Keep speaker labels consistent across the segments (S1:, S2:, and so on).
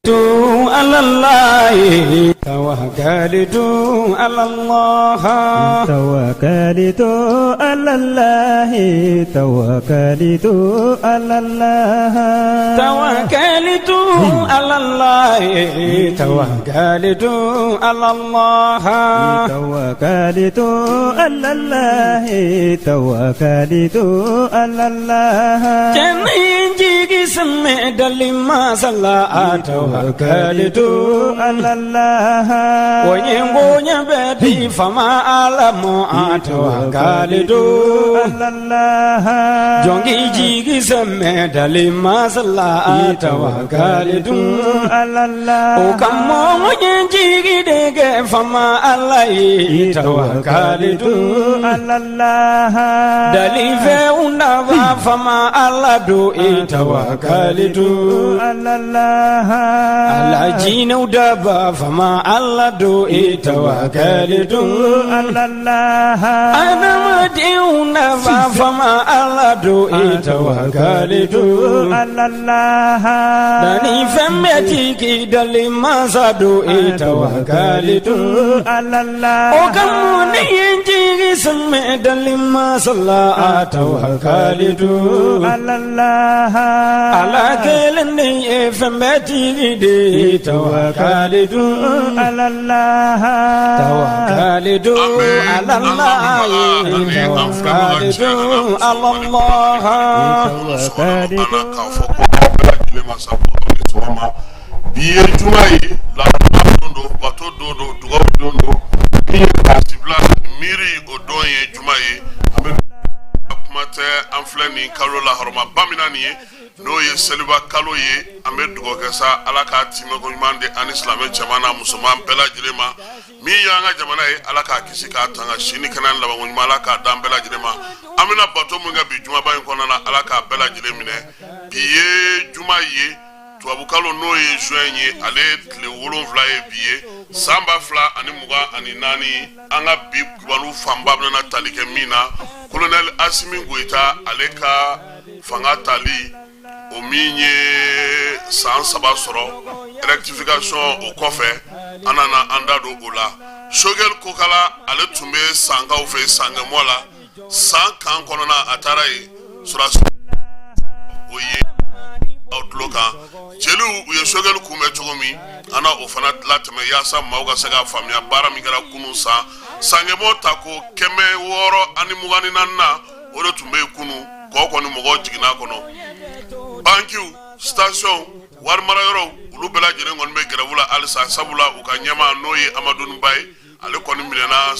S1: على الله توكلت على الله
S2: توكلت على الله توكلت على الله
S1: توكلت على الله توكلت على الله
S2: توكلت على الله توكلت على الله
S1: Cɛnin jigi sɛmɛ dali masa la tawakalitu
S2: على الله
S1: O ye bonya bɛ di fama Ala ma tawakalitu
S2: على الله
S1: Jɔnki jigi sɛmɛ dali masa la tawakalitu
S2: على الله
S1: O ka mɔgɔ ye jigi de kɛ fama Ala ye tawakalitu
S2: على الله
S1: Dalifɛnw nafa fama Ala don e tawakalitu
S2: على الله
S1: Ala jinɛw daba fama Ala don e tawakalitu
S2: على الله
S1: Adamadenw nafa fama Ala don e tawakalitu
S2: على الله
S1: Dani fɛn bɛɛ tigi dali masa don e tawakalitu
S2: على الله
S1: O ka mun ne ye n jigi sɛmɛ dali masa la tawakalitu
S2: على الله
S1: Ala kelen de ye fɛn bɛɛ tigi de ye tawakalitu
S2: على الله
S1: Tawakalitu
S3: An bɛ
S1: ala
S3: an
S1: Allah
S3: lamɛnbaga ani an filɛbaga cɛ
S1: tawakalitu
S3: ani
S1: ala Allah
S3: sɔgɔma an na k'a fɔ ko aw bɛɛ lajɛlen ma sa ko aw ni sɔgɔma. Bi ye juma ye, laadala don don, bato don don, dugawu don don. Min ye tasibila miiri, o don ye juma ye. An bɛ kuma tɛ, an filɛ nin kalo la hɔrɔmaba min na nin ye, n'o ye seliba kalo ye. An bɛ dugawu kɛ sa, Ala k'a timɛko ɲuman di an ni silamɛ cɛman n'a musoman bɛɛ lajɛlen ma. Min y'an ka jamana ye, Ala k'a kisi k'a tanga, si ni kɛnɛya ni labanko ɲuman, Ala k'a d'an bɛɛ lajɛlen ma. An bɛna bato min kɛ bi jumaba in kɔnɔna na, Ala k'a bɛɛ lajɛlen minɛ. Bi ye juma ye, tubabukalo n'o ye juin ye, ale tile 7 ye bi ye, san 2024. An ka bi kibaru fanba bɛna tali kɛ min na, Colonel Asimi Goyita, ale ka fanga tali o min ye san 3 sɔrɔ, rectification o kɔfɛ, an nana an da don o la. Sogɛli Kokala, ale tun bɛ Sankaw fɛ Sankɛmɔ la, San kan kɔnɔna, a taara yen sɔrɔdasi o ye aw tulo kan. Jeliw u ye Sogɛli kunbɛn cogo min, an na o fana latɛmɛ yaasa maaw ka se k'a faamuya baara min kɛra kunun. San Sankɛmɔ ta ko 624nan, o de tun bɛ yen kunun. Kɔ kɔni mɔgɔw jiginna a kɔnɔ. Bankiw, station, wari marayɔrɔw, olu bɛɛ lajɛlen kɔni bɛ grève la halisa, sabula u ka ɲɛmaa, n'o ye Amadou Ba ye, ale kɔni minɛna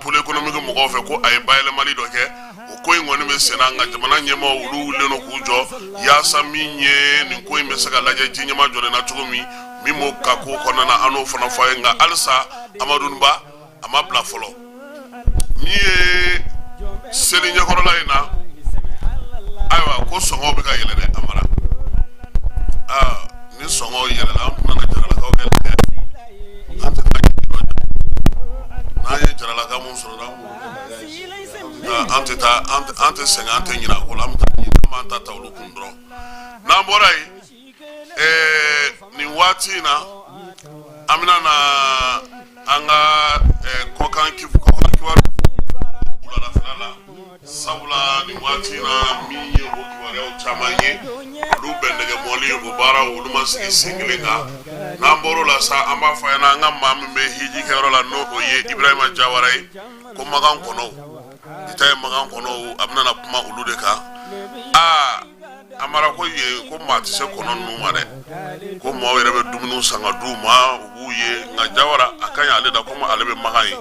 S3: pôle économique mɔgɔw fɛ ko a ye bayɛlɛmali dɔ kɛ. O ko in kɔni bɛ senna, nka jamana ɲɛmaaw, olu wulilen don k'u jɔ yaasa min ye nin ko in bɛ se ka lajɛ ji ɲɛma jɔlen na cogo min. Min b'o ka ko kɔnɔna na, an n'o fana fɔ a ye. Nka halisa Amadou Ba a ma bila fɔlɔ. Min ye seli ɲɛkɔrɔla in na, ayiwa, ko sɔngɔw bɛ ka yɛlɛ dɛ. Amara, aa, ni sɔngɔw yɛlɛla, an tun nana jaralakaw kɛ lajɛ. An tɛ taa n'an ye jaralaka mun sɔrɔ, n'an b'o kɛ lajɛ ye. An tɛ taa, an tɛ sɛgɛn, an tɛ ɲinɛ a ko la. An bɛ taa ɲini, an b'an ta ta olu kun dɔrɔn. N'an bɔra yen, nin waati in na, an bɛna na an ka kɔkan kibaru wuladafɛla la, sabula nin waati in na, min ye o kibaruyaw caman ye, olu bɛn nɛgɛmɔli o baaraw, olu ma sigi sen kelen kan. N'an bɔr'o la sa, an b'a fɔ a ɲɛna, an ka maa min bɛ hiji kɛyɔrɔ la, n'o o ye Ibrahima Jawara ye, ko Makan kɔnɔw i ta ye Makan kɔnɔw, a bɛna na kuma olu de kan. Aa, Amara, ko yen ko maa tɛ se kɔnɔ ninnu ma dɛ, ko maaw yɛrɛ bɛ dumuniw san ka d'u ma, u b'u ye. Nka Jawara, a ka ɲi ale da, komi ale bɛ Makan ye,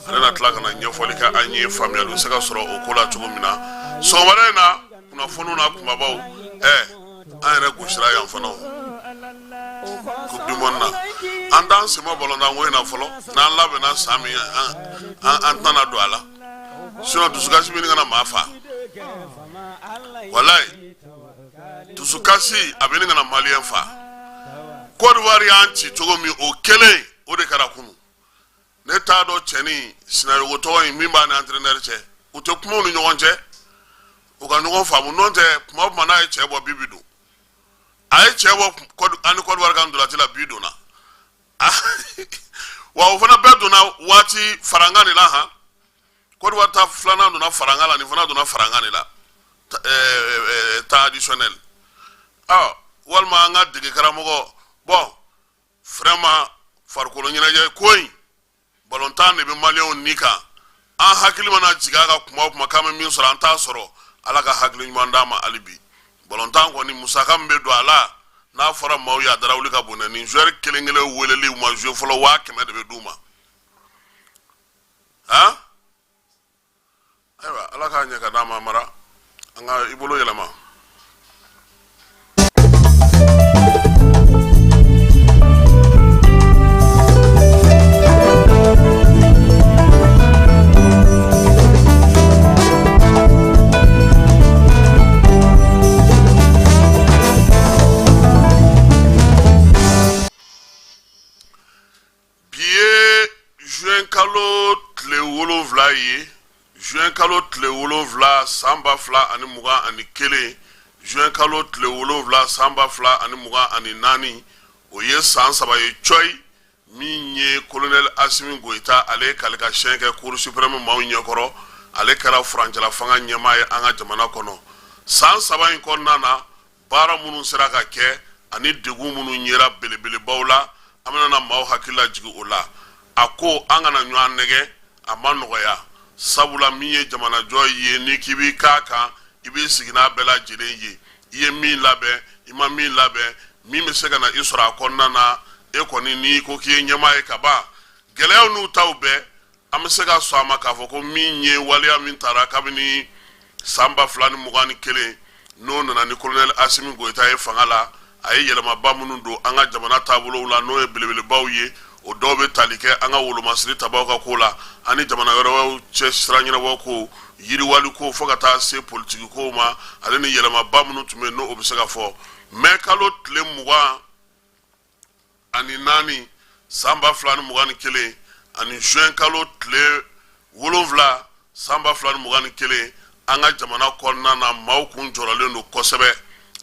S3: ale na tila ka na ɲɛfɔli kɛ an ye, faamuyali bɛ se ka sɔrɔ o ko la cogo min na. Sɔgɔmada in na, kunnafoniw n'a kunbabaw, an yɛrɛ gosira yan fana o Coupe du monde na. An t'an sen bɔ balontan ko in na fɔlɔ. N'an labɛnna san min, an tɛna don a la. Sinon dusukasi bɛ ɲini ka na maa fa. Walayi, dusukasi a bɛ ɲini ka na Malien fa. Côte d'Ivoire y'an ci cogo min, o kelen o de kɛra kunun. Ne t'a dɔn cɛnin Sinayogo tɔgɔ in min b'a ni entraîneur cɛ, u tɛ kuma u ni ɲɔgɔn cɛ, u ka ɲɔgɔn faamu. N'o tɛ, kuma o kuma n'a ye cɛ bɔ, bi bi don a ye. cɛ bɔ ani Côte d'Ivoire ka ntolaci la, bi donna. Wa o fana bɛɛ donna waati farankan de la. Han, Côte d'Ivoire ta filanan donna farankan la, nin fana donna farankan de la, temps additionnel. Ɔ walima an ka dege karamɔgɔ. Bon, vraiment, farikolo ɲɛnajɛ ko in, balontan de bɛ maliyɛnw ni kan. An hakili mana jigin a ka kuma o kuma k'an bɛ min sɔrɔ, an t'a sɔrɔ. Ala ka hakili ɲuman d'an ma hali bi. Balontan kɔni, musaka min bɛ don a la, n'a fɔra maaw ye, a dara wuli ka bon dɛ. Nin joueur kelen kelen weleli, u ma jouer fɔlɔ, 100 000 de bɛ d'u ma. Han, ayiwa, Ala k'a ɲɛ ka d'an ma. Mara, an ka i bolo yɛlɛma. Bi ye juin kalo tile 7 ye, juin kalo tile 7, san 2021, juin kalo tile 7, san 2024. O ye san 3 ye cɔyi min ye colonel Asimi Goyita, ale ye kalikasiyɛn kɛ Cour suprême maaw ɲɛkɔrɔ. Ale kɛra furancɛla fanga ɲɛmaa ye an ka jamana kɔnɔ. San 3 in kɔnɔna na, baara minnu sera ka kɛ ani degun minnu yera belebelebaw la, an bɛna na maaw hakili lajigin o la. A ko an kana ɲɔgɔn nɛgɛ, a ma nɔgɔya, sabula min ye jamanajɔ ye, n'i k'i b'i k'a kan, i b'i sigi n'a bɛɛ lajɛlen ye. I ye min labɛn, i ma min labɛn, min bɛ se ka na i sɔrɔ a kɔnɔna na, e kɔni n'i ko k'i ye ɲɛmaa ye ka ban, gɛlɛyaw n'u taw bɛɛ, an bɛ se ka sɔn a ma k'a fɔ ko min ye waleya min tara kabini san 2021, n'o nana ni colonel Asimi Goyita ye fanga la, a ye yɛlɛmaba minnu don an ka jamana taabolow la, n'o ye belebelebaw ye, o dɔw bɛ tali kɛ an ka wolomasiri tabaw ka ko la, ani jamana wɛrɛw cɛ sira ɲɛnabɔ ko, yiriwali ko, fo ka taa se politiki kow ma, ale ni yɛlɛmaba minnu tun bɛ yen, n'o bɛ se ka fɔ mɛ kalo tile 24, san 2021, ani juin kalo tile 7, san 2021, an ka jamana kɔnɔna na, maaw kun jɔrɔlen don kosɛbɛ.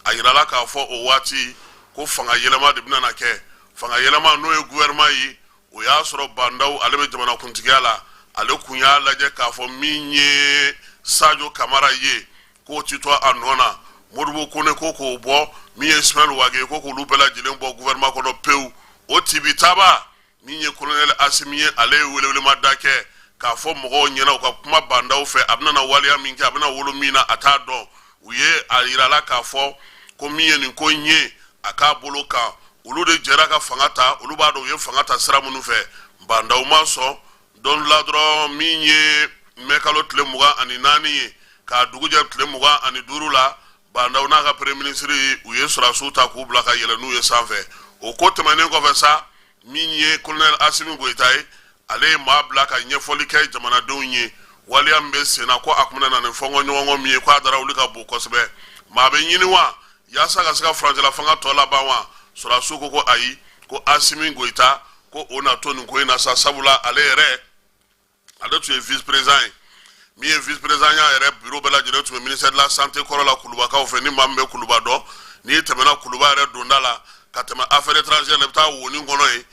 S3: A yirala k'a fɔ o waati ko fanga yɛlɛma de bɛna kɛ. Fanga yɛlɛma, n'o ye gouvernement ye, o y'a sɔrɔ Bah N'Daw, ale bɛ jamanakuntigiya la. Ale kun y'a lajɛ k'a fɔ min ye Sadio Kamara ye, k'o ti to a nɔ na. Modibo Kone, ko k'o bɔ. Min ye Ismaël Wagué, ko k'olu bɛɛ lajɛlen bɔ gouvernement kɔnɔ pewu. O tibi taba, min ye colonel Asimi ye, ale ye welewelemada kɛ k'a fɔ mɔgɔw ɲɛna u ka kuma Bah N'Daw fɛ. A bɛna na waleya min kɛ, a bɛna wolo min na, a t'a dɔn. U ye a yirala k'a fɔ ko min ye nin ko in ye a k'a bolo kan, olu de jɛra ka fanga ta, olu b'a dɔn u ye fanga ta sira minnu fɛ. Bah N'Daw ma sɔn. Don la dɔrɔn, min ye mɛ kalo tile 24 ye, k'a dugujɛ tile 25 la, Bah N'Daw n'a ka premier ministre, u ye sɔrɔdasiw ta k'u bila ka yɛlɛ n'u ye sanfɛ. O ko tɛmɛnen kɔfɛ sa, min ye colonel Asimi Goyita ye, ale ye maa bila ka ɲɛfɔli kɛ jamanadenw ye waleya min bɛ sen na, ko a tun bɛna na ni fɔnkɔɲɔgɔnkɔ min ye, ko a dara wuli ka bon kosɛbɛ. Maa bɛ ɲini wa yaasa ka se ka furancɛla fanga tɔ laban wa? Sɔrɔdasiw ko ko ayi, ko Asimi Goyita, ko o na to nin ko in na sa, sabula ale yɛrɛ, ale tun ye vice président ye. Min ye vice président ya yɛrɛ bureau bɛɛ lajɛlen tun bɛ ministère de la santé kɔrɔ la, Kulubakaw fɛ. Ni maa min bɛ Kuluba dɔn, n'i tɛmɛna Kuluba yɛrɛ donda la ka tɛmɛ affaires étrangères la, i bɛ taa wonin kɔnɔ yen.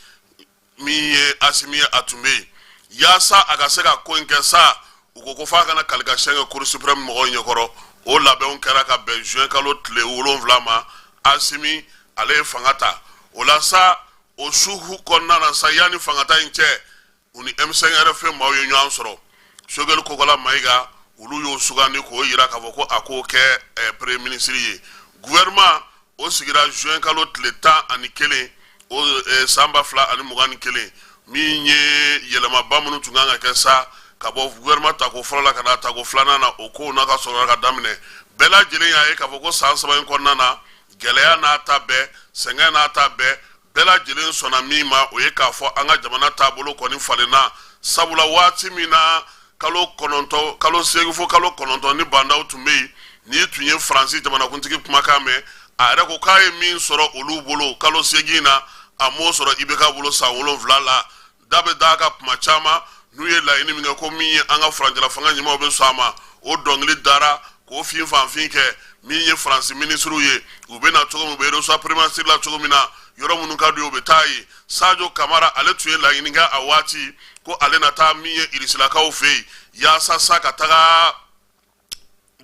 S3: Min ye Asimi ye, a tun bɛ yen. Yaasa a ka se ka ko in kɛ sa, u ko ko f'a kana kalikasiyɛn kɛ Cour suprême mɔgɔw ɲɛkɔrɔ. O labɛnw kɛra ka bɛn juin kalo tile 7 ma. Asimi, ale ye fanga ta o la sa. O su kɔnɔna na sa, yanni fangata in cɛ, u ni M5 RFP maaw ye ɲɔgɔn sɔrɔ. Choguel Kokalla Maïga, olu y'o sugandi k'o yira k'a fɔ ko a k'o kɛ premier ministre ye. Gouvernement o sigira juin kalo tile 11, o san 2021. Min ye yɛlɛmaba minnu tun kan ka kɛ sa, ka bɔ gouvernement tako fɔlɔ la ka na tako filanan na, o kow n'a ka sɔrɔ ka daminɛ. Bɛɛ lajɛlen y'a ye k'a fɔ ko san 3 in kɔnɔna na, gɛlɛya n'a ta bɛɛ, sɛgɛn n'a ta bɛɛ, bɛɛ lajɛlen sɔnna min ma, o ye k'a fɔ an ka jamana taabolo kɔni falenna. Sabula waati min na, kalo 9, kalo 8 fo kalo 9 ni Bah N'Daw tun bɛ yen, n'i tun ye Faransi jamanakuntigi kumakan mɛn, a yɛrɛ ko k'a ye min sɔrɔ olu bolo kalo 8 na, a m'o sɔrɔ IBK bolo san 7 la. Da bɛ da a ka kuma caman, n'u ye laɲini min kɛ, ko min ye an ka furancɛla fanga ɲɛmaaw bɛ sɔn a ma, o dɔnkili dara. K'o fin fanfin kɛ min ye Faransi minisiriw ye, u bɛ na cogo min, u bɛ reçoit primature la cogo min na, yɔrɔ minnu ka di u bɛ taa yen. Sajo Kamara, ale tun ye laɲini kɛ a waati ko ale na taa min ye Irisilakaw fɛ yen, yaasa sa ka taga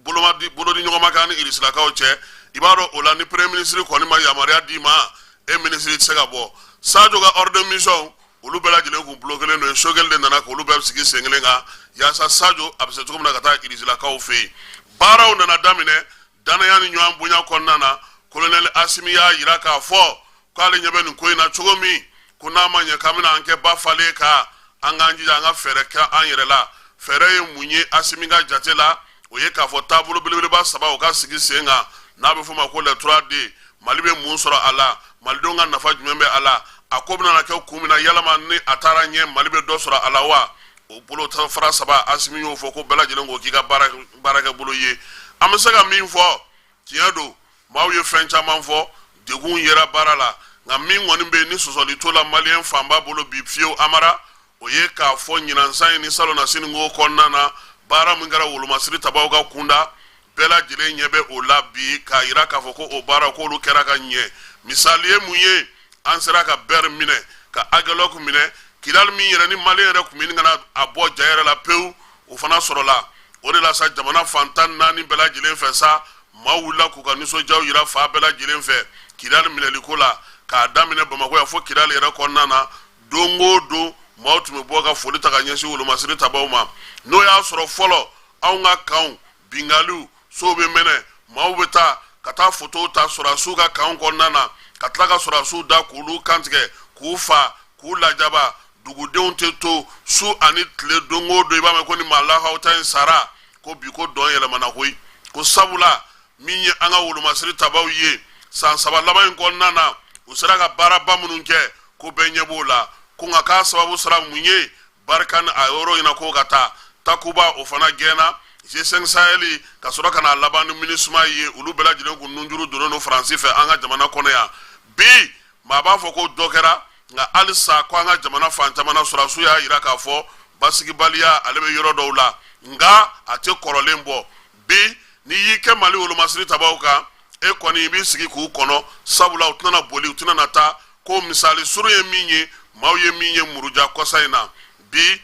S3: bolomadi bolodi ɲɔgɔnma kɛ ni Irisilakaw cɛ. I b'a dɔn, o la ni premier ministre kɔni ma yamaruya d'i ma, e minisiri tɛ se ka bɔ. Sajo ka ordre de mission, olu bɛɛ lajɛlen kun bulokelen don. Sogɛli de nana k'olu bɛɛ sigi sen kelen kan, yaasa Sajo a bɛ se cogo min na ka taa Irisilakaw fɛ yen. Baaraw nana daminɛ danaya ni ɲɔgɔn bonya kɔnɔna na. Kolonɛli Asimi y'a yira k'a fɔ k'ale ɲɛ bɛ nin ko in na cogo min, ko n'a ma ɲɛ k'an bɛna an kɛ ba falen ka an k'an jija an ka fɛɛrɛ kɛ an yɛrɛ la. Fɛɛrɛ ye mun ye Asimi ka jate la? O ye k'a fɔ taabolo belebeleba saba o ka sigi sen kan, n'a bɛ f'o ma ko les 3D. Mali bɛ mun sɔrɔ a la? Malidenw ka nafa jumɛn bɛ a la? A ko bɛna kɛ kun min na, yalama ni a taara ɲɛ, Mali bɛ dɔ sɔrɔ a la wa? O bolo fara saba, Asimi y'o fɔ ko bɛɛ lajɛlen k'o k'i ka baarakɛ bolo ye. An bɛ se ka min fɔ, tiɲɛ don, maaw ye fɛn caman fɔ, degun yera baara la, nka min kɔni bɛ yen ni sɔsɔli t'o la maliyɛn fanba bolo bi fiyewu, Amara, o ye k'a fɔ ɲinansan in ni salonnasini ko kɔnɔna na, baara min kɛra wolomasiri tabaw ka kunda, bɛɛ lajɛlen ɲɛ bɛ o la bi, k'a yira k'a fɔ ko o baara k'olu kɛra ka ɲɛ. Misali ye mun ye? An sera ka Ber minɛ, ka Aguelhok minɛ, Kidali min yɛrɛ ni maliyɛn yɛrɛ tun bɛ ɲini ka na a bɔ ja yɛrɛ la pewu, o fana sɔrɔla. O de la sa, jamana fan 14 bɛɛ lajɛlen fɛ sa, maaw wulila k'u ka nisɔndiyaw yira fan bɛɛ lajɛlen fɛ Kidali minɛliko la, k'a daminɛ Bamakɔ yan fo Kidali yɛrɛ kɔnɔna na. Don o don, maaw tun bɛ bɔ ka foli ta ka ɲɛsin wolomasiri tabaw ma. N'o y'a sɔrɔ fɔlɔ anw ka kanw binkaliw, sow bɛ mɛnɛ, maaw bɛ taa ka taa fotow ta sɔrɔdasiw ka kanw kɔnɔna na, ka tila ka sɔrɔdasiw da k'olu kantigɛ, k'u fa, k'u lajaba, dugudenw tɛ to su ani tile, don o don i b'a mɛn ko ni maa lahaw ta in sara, ko bi ko dɔn yɛlɛmana koyi. Ko sabula min ye an ka wolomasiri tabaw ye, san 3 laban in kɔnɔna na, u sera ka baaraba minnu kɛ, ko bɛɛ ɲɛ b'o la. Ko nka k'a sababu sera mun ye? Barkhane a yɔrɔ ɲɛna ko ka taa Takuba, o fana gɛnna, G5 Sahel, ka sɔrɔ ka n'a laban ni MINUSMA ye. Olu bɛɛ lajɛlen kun nunjuru donnen don Faransi fɛ an ka jamana kɔnɔ yan. Bi maa b'a fɔ ko dɔ kɛra, nka halisa ko an ka jamana fan caman na, sɔrɔdasiw y'a yira k'a fɔ basigibaliya ale bɛ yɔrɔ dɔw la, nka a tɛ kɔrɔlen bɔ. Bi n'i y'i kɛ Mali wolomasiri tabaw kan, e kɔni i b'i sigi k'u kɔnɔ, sabula u tɛna boli, u tɛna taa. Ko misali surun ye min ye, maaw ye min ye muruja kɔsa in na, bi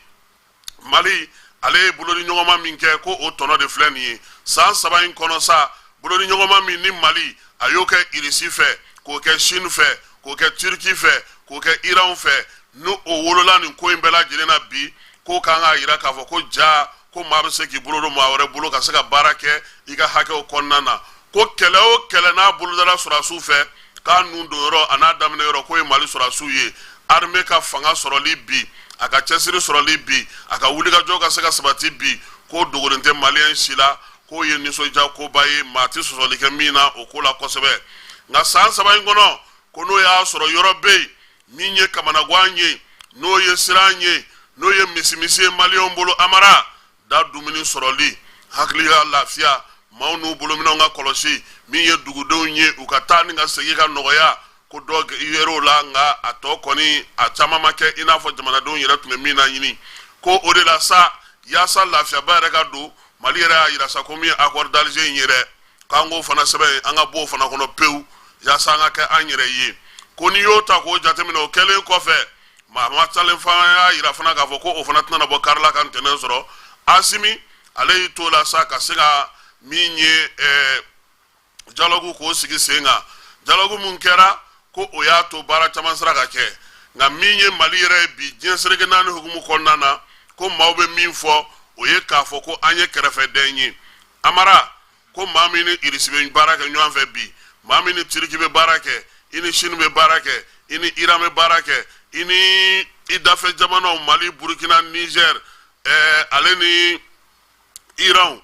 S3: Mali ale ye bolodi ɲɔgɔnma min kɛ, ko o tɔnɔ de filɛ nin ye san 3 in kɔnɔ sa. Bolodi ɲɔgɔnma min ni Mali a y'o kɛ Irisi fɛ, k'o kɛ Chine fɛ, k'o kɛ Turki fɛ, k'o kɛ Iran fɛ, ni o wolola nin ko in bɛɛ lajɛlen na bi, ko kan k'a yira k'a fɔ ko ja ko maa bɛ se k'i bolo don maa wɛrɛ bolo ka se ka baara kɛ i ka hakɛw kɔnɔna na. Ko kɛlɛ o kɛlɛ n'a bolodara sɔrɔdasiw fɛ, k'a nun don yɔrɔ a n'a daminɛ yɔrɔ, k'o ye Mali sɔrɔdasiw ye. Armée ka fanga sɔrɔli bi, a ka cɛsiri sɔrɔli bi, a ka wulikajɔ ka se ka sabati bi, k'o dogolen tɛ maliyɛn si la, k'o ye nisɔndiya koba ye, maa tɛ sɔsɔli kɛ min na o ko la kosɛbɛ. Nka san 3 in kɔnɔ, ko n'o y'a sɔrɔ yɔrɔ bɛ yen min ye kamanagan ye, n'o ye siran ye, n'o ye misimisi ye maliyɛnw bolo, Amara, da dumuni sɔrɔli, hakili ka lafiya, maaw n'u bolominɛnw ka kɔlɔsi, min ye dugudenw ye u ka taa ni ka segin ka nɔgɔya, ko dɔ yer'o la, nka a tɔ kɔni a caman ma kɛ i n'a fɔ jamanadenw yɛrɛ tun bɛ min na ɲini. Ko o de la sa, yaasa lafiyaba yɛrɛ ka don, Mali yɛrɛ y'a yira sa ko min ye accord d'Alger in yɛrɛ, k'an k'o fana sɛbɛn, an ka bɔ o fana kɔnɔ pewu, yaasa an ka kɛ an yɛrɛ ye. Ko n'i y'o ta k'o jateminɛ, o kɛlen kɔfɛ, maa salen fana y'a yira fana k'a fɔ ko o fana tɛna bɔ kari la ka ntɛnɛn sɔrɔ. Asimi ale y'i t'o la sa ka se ka min ye dialogue k'o sigi sen kan. Dialogue mun kɛra, ko o y'a to baara caman sera ka kɛ. Nka min ye Mali yɛrɛ ye bi diɲɛ seleke naani hukumu kɔnɔna na, ko maaw bɛ min fɔ, o ye k'a fɔ ko an ye kɛrɛfɛdɛn ye. Amara, ko maa min ni Irisi bɛ baara kɛ ɲɔgɔn fɛ bi, maa min ni Turiki bɛ baara kɛ, i ni Sini bɛ baara kɛ, i ni Iran bɛ baara kɛ, i ni i dafɛ jamanaw, Mali, Burukina, Niger, ale ni Iran,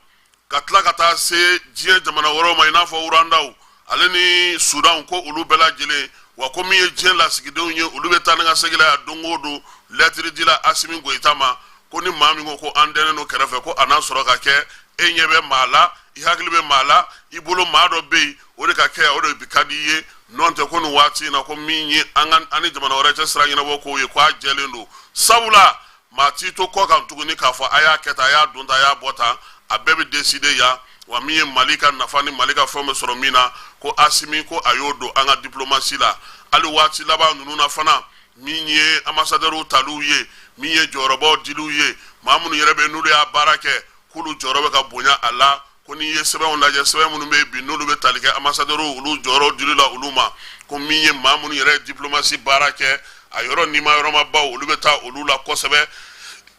S3: ka tila ka taa se diɲɛ jamana wɛrɛw ma i n'a fɔ Rwandaw ale ni Sudan, ko olu bɛɛ lajɛlen wa, ko min ye diɲɛ lasigidenw ye, olu bɛ taa ni ka segin la yan don o don, lɛtiri di la Asimi Goyita ma, ko ni maa min ko ko an dɛnnen don kɛrɛfɛ, ko a n'a sɔrɔ ka kɛ e ɲɛ bɛ maa la, i hakili bɛ maa la, i bolo maa dɔ bɛ yen, o de ka kɛ, o de ka di i ye. N'o tɛ, ko nin waati in na, ko min ye an ka an ni jamana wɛrɛ cɛ sira ɲɛnabɔ kow ye, ko a jɛlen don, sabula maa t'i to kɔ kan tuguni k'a fɔ a y'a kɛ tan, a y'a don tan, a y'a bɔ tan. A bɛɛ bɛ décider yan. Wa min ye Mali ka nafa ni Mali ka fɛnw bɛ sɔrɔ min na, ko Asimi ko a y'o don an ka diplomasi la. Hali waati laban ninnu na fana, min ye ambassadeurs taliw ye, min ye jɔyɔrɔbaw diliw ye, maa minnu yɛrɛ bɛ n'olu y'a baara kɛ, k'olu jɔyɔrɔ bɛ ka bonya a la. Ko n'i ye sɛbɛnw lajɛ, sɛbɛn minnu bɛ yen bi, n'olu bɛ tali kɛ ambassadeurs olu jɔyɔrɔ dili la olu ma, ko min ye maa minnu yɛrɛ ye diplomasi baara kɛ a yɔrɔ nima yɔrɔmabaw, olu bɛ taa olu la kosɛbɛ,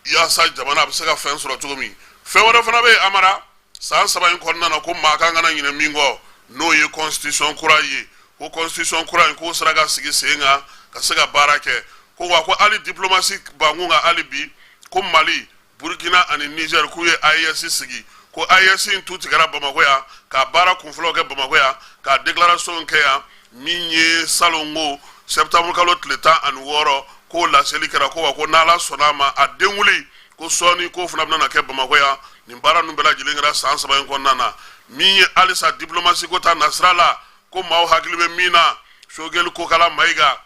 S3: yaasa jamana bɛ se ka fɛn sɔrɔ cogo min. Fɛn wɛrɛ fana bɛ yen, Amara, san 3 in kɔnɔna na, ko maa kan kana ɲinɛ min kɔ, n'o ye constitution kura ye. Ko constitution kura in, k'o sera ka sigi sen kan ka se ka baara kɛ. Ko wa ko hali diplomasi bankun kan, hali bi ko Mali, Burkina ani Niger k'u ye AES sigi. Ko AES in tu tigɛra Bamakɔ yan, ka baara kunfɔlɔw kɛ Bamakɔ yan, ka déclaration kɛ yan. Min ye salongo septembre kalo tile 16, k'o laseli kɛra. Ko wa ko n'Ala sɔnna a ma, a denwuli ko sɔɔni k'o fana bɛna kɛ Bamakɔ yan. Nin baara ninnu bɛɛ lajɛlen kɛra san 3 in kɔnɔna na. Min ye halisa diplomasi ko ta nasira la, ko maaw hakili bɛ min na, Sogɛli Kokala Mayiga,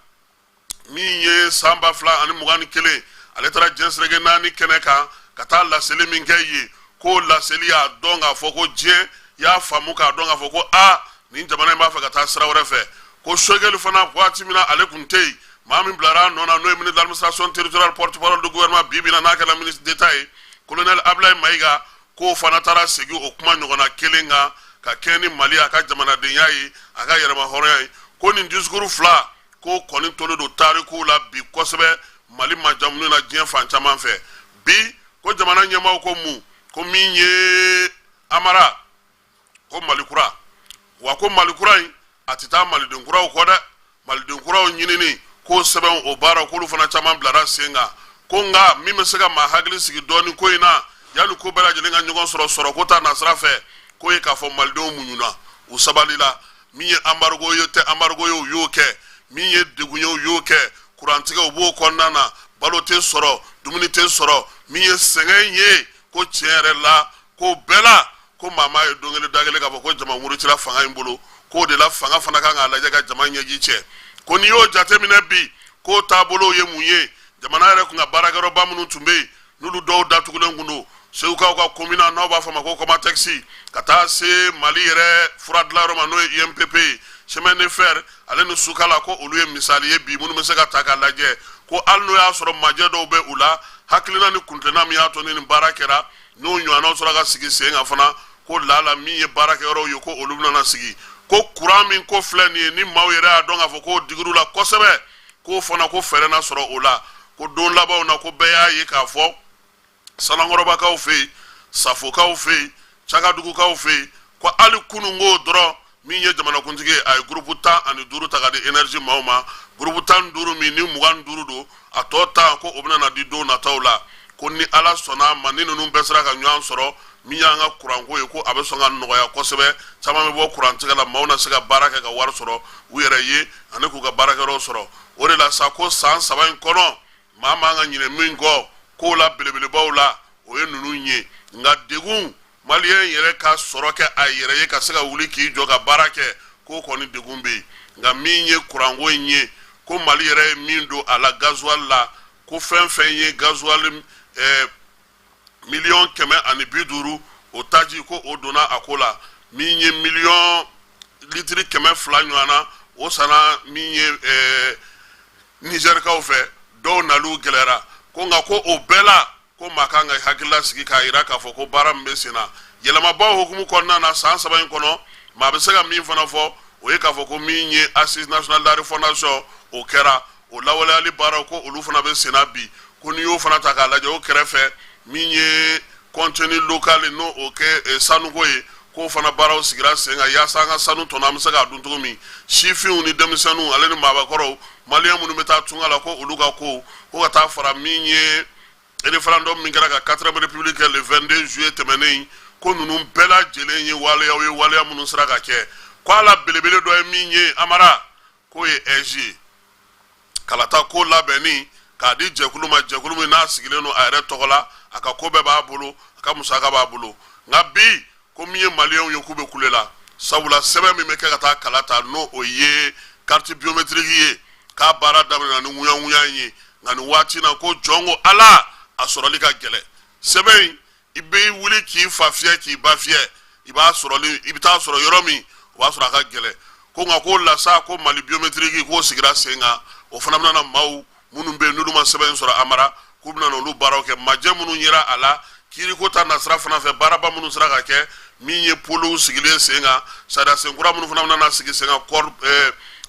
S3: min ye san 2021, ale taara diɲɛ seleke naani kɛnɛ kan ka taa laseli min kɛ yen, k'o laseli y'a dɔn k'a fɔ ko diɲɛ y'a faamu k'a dɔn k'a fɔ ko aa, nin jamana in b'a fɛ ka taa sira wɛrɛ fɛ. Ko Sogɛli fana, waati min na ale tun tɛ yen, maa min bilara a nɔ na, n'o ye ministre de l'administration territoriale, porte-parole du gouvernement bi bi in na, n'a kɛra ministre d'État ye, colonel Ablaye Mayiga, k'o fana taara segin o kuma ɲɔgɔnna kelen kan ka kɛɲɛ ni Mali a ka jamanadenya ye, a ka yɛrɛmahɔrɔnya ye. Ko nin discours fila, ko kɔni tolen don tarikuw la bi kosɛbɛ Mali majamuni na diɲɛ fan caman fɛ bi. Ko jamana ɲɛmaaw ko mun? Ko min ye Amara, ko Mali kura. Wa ko Mali kura in, a tɛ taa maliden kuraw kɔ dɛ. Maliden kuraw ɲinini k'o sɛbɛn, o baara, k'olu fana caman bilara sen kan. Ko nka min bɛ se ka maa hakili sigi dɔɔnin ko in na, yanni ko bɛɛ lajɛlen ka ɲɔgɔn sɔrɔ sɔrɔko ta nasira fɛ, k'o ye k'a fɔ malidenw muɲuna, u sabalila. Min ye embargo ye tɛ embargo ye, u y'o kɛ. Min ye degun ye, u y'o kɛ. Kurantigɛ, u b'o kɔnɔna na, balo tɛ sɔrɔ, dumuni tɛ sɔrɔ. Min ye sɛgɛn ye, ko tiɲɛ yɛrɛ la, ko bɛɛ la, ko maa m'a ye don kelen da kelen k'a fɔ ko jama murutira fanga in bolo. K'o de la fanga fana kan k'a lajɛ ka jama ɲɛji cɛ. Ko n'i y'o jateminɛ bi, k'o taabolow ye mun ye? Jamana yɛrɛ kun ka baarakɛyɔrɔba minnu tun bɛ yen, n'olu dɔw datugulen kun don, Segukaw ka komina n'aw b'a fɔ ma ko Kɔmatɛkisi, ka taa se Mali yɛrɛ fura dilanyɔrɔ ma, n'o ye UMPP ye, chemin de fer ale ni Sukala, ko olu ye misali ye bi minnu bɛ se ka ta k'a lajɛ. Ko hali n'o y'a sɔrɔ majɛ dɔw bɛ u la, hakilina ni kuntilenna min y'a to ni nin baara kɛra, n'o ɲɔgɔnnaw sɔrɔ ka sigi sen kan fana, ko lala min ye baarakɛyɔrɔw ye, ko olu bɛna sigi. Ko kuran min ko filɛ nin ye, ni maaw yɛrɛ y'a dɔn k'a fɔ k'o digir'u la kosɛbɛ, k'o fana ko fɛɛrɛ na sɔrɔ o la. Ko don labanw na, ko bɛɛ y'a ye k'a fɔ Sanankɔrɔbakaw fɛ yen, Safokaw fɛ yen, Cakadugukaw fɛ yen, ko hali kununko dɔrɔn, min ye jamanakuntigi ye, a ye gurupu 15 ta ka di énergie maaw ma. Gurupu 15 min ni 25 don, a tɔ 10, ko o bɛna na di don nataw la. Ko ni Ala sɔnna a ma, ni ninnu bɛɛ sera ka ɲɔgɔn sɔrɔ, min y'an ka kuranko ye, ko a bɛ sɔn ka nɔgɔya kosɛbɛ. Caman bɛ bɔ kurantigɛ la, maaw na se ka baara kɛ ka wari sɔrɔ u yɛrɛ ye ani k'u ka baarakɛyɔrɔ sɔrɔ. O de la sa, ko san 3 in kɔnɔ, maa man ka ɲinɛ min kɔ kow la belebelebaw la, o ye ninnu ye. Nka degun, maliyɛn yɛrɛ ka sɔrɔ kɛ a yɛrɛ ye, ka se ka wuli k'i jɔ ka baara kɛ, k'o kɔni degun bɛ yen. Nka min ye kuranko in ye, ko Mali yɛrɛ ye min don a la gasoil la, ko fɛn fɛn ye gasoil 150 million, o taji, ko o donna a ko la. Min ye miliyɔn litiri 200 ɲɔgɔn na, o sanna min ye Nizɛrikaw fɛ, dɔw naliw gɛlɛyara. Ko nka ko o bɛɛ la, ko maa kan ka hakilila sigi k'a jira k'a fɔ ko baara min bɛ sen na, yɛlɛmabaw hukumu kɔnɔna na san 3 in kɔnɔ, maa bɛ se ka min fana fɔ, o ye k'a fɔ ko min ye assise nationale de la refondation, o kɛra o lawaleyali baaraw, ko olu fana bɛ sen na bi. Ko n'i y'o fana ta k'a lajɛ, o kɛrɛfɛ, min ye contenu local, n'o o kɛ sanuko ye, k'o fana baaraw sigira sen kan, yaasa an ka sanu tɔnɔ, an bɛ se k'a dun cogo min. Sifinw ni denmisɛnninw ale ni maabakɔrɔw, maliyɛn minnu bɛ taa tunga la, ko olu ka ko, ko ka taa fara min ye référendum min kɛra ka quatrième république kɛ le 22 juillet tɛmɛnen, ko ninnu bɛɛ lajɛlen ye waleyaw ye, waleya minnu sera ka kɛ. Ko a la belebele dɔ ye min ye, Amara, k'o ye AIGE ye, kalata ko labɛnni k'a di jɛkulu ma, jɛkulu min n'a sigilen don a yɛrɛ tɔgɔ la, a ka ko bɛɛ b'a bolo, a ka musaka b'a bolo. Nka bi, ko min ye maliyɛnw ye, k'u bɛ kule la, sabula sɛbɛn min bɛ kɛ ka taa kala ta, n'o o ye carte biométrique ye, k'a baara daminɛna ni ŋuyaŋuya ye, nka nin waati na, ko jɔn ko Ala, a sɔrɔli ka gɛlɛn. Sɛbɛn in, i bɛ wuli k'i fa fiyɛ, k'i ba fiyɛ, I b'a sɔrɔli, i bɛ taa sɔrɔ yɔrɔ min, o b'a sɔrɔ a ka gɛlɛn. Ko nka ko lasa ko Mali biométrique k'o sigira sen kan, o fana bɛna na maaw minnu bɛ yen n'olu ma sɛbɛn sɔrɔ amara, k'u bɛna olu baaraw kɛ. Majɛ minnu yera a la kiiriko ta nasira fana fɛ, baaraba minnu sera ka kɛ, min ye pôlew sigilen sen kan, sariya senkura minnu fana bɛna sigi sen kan code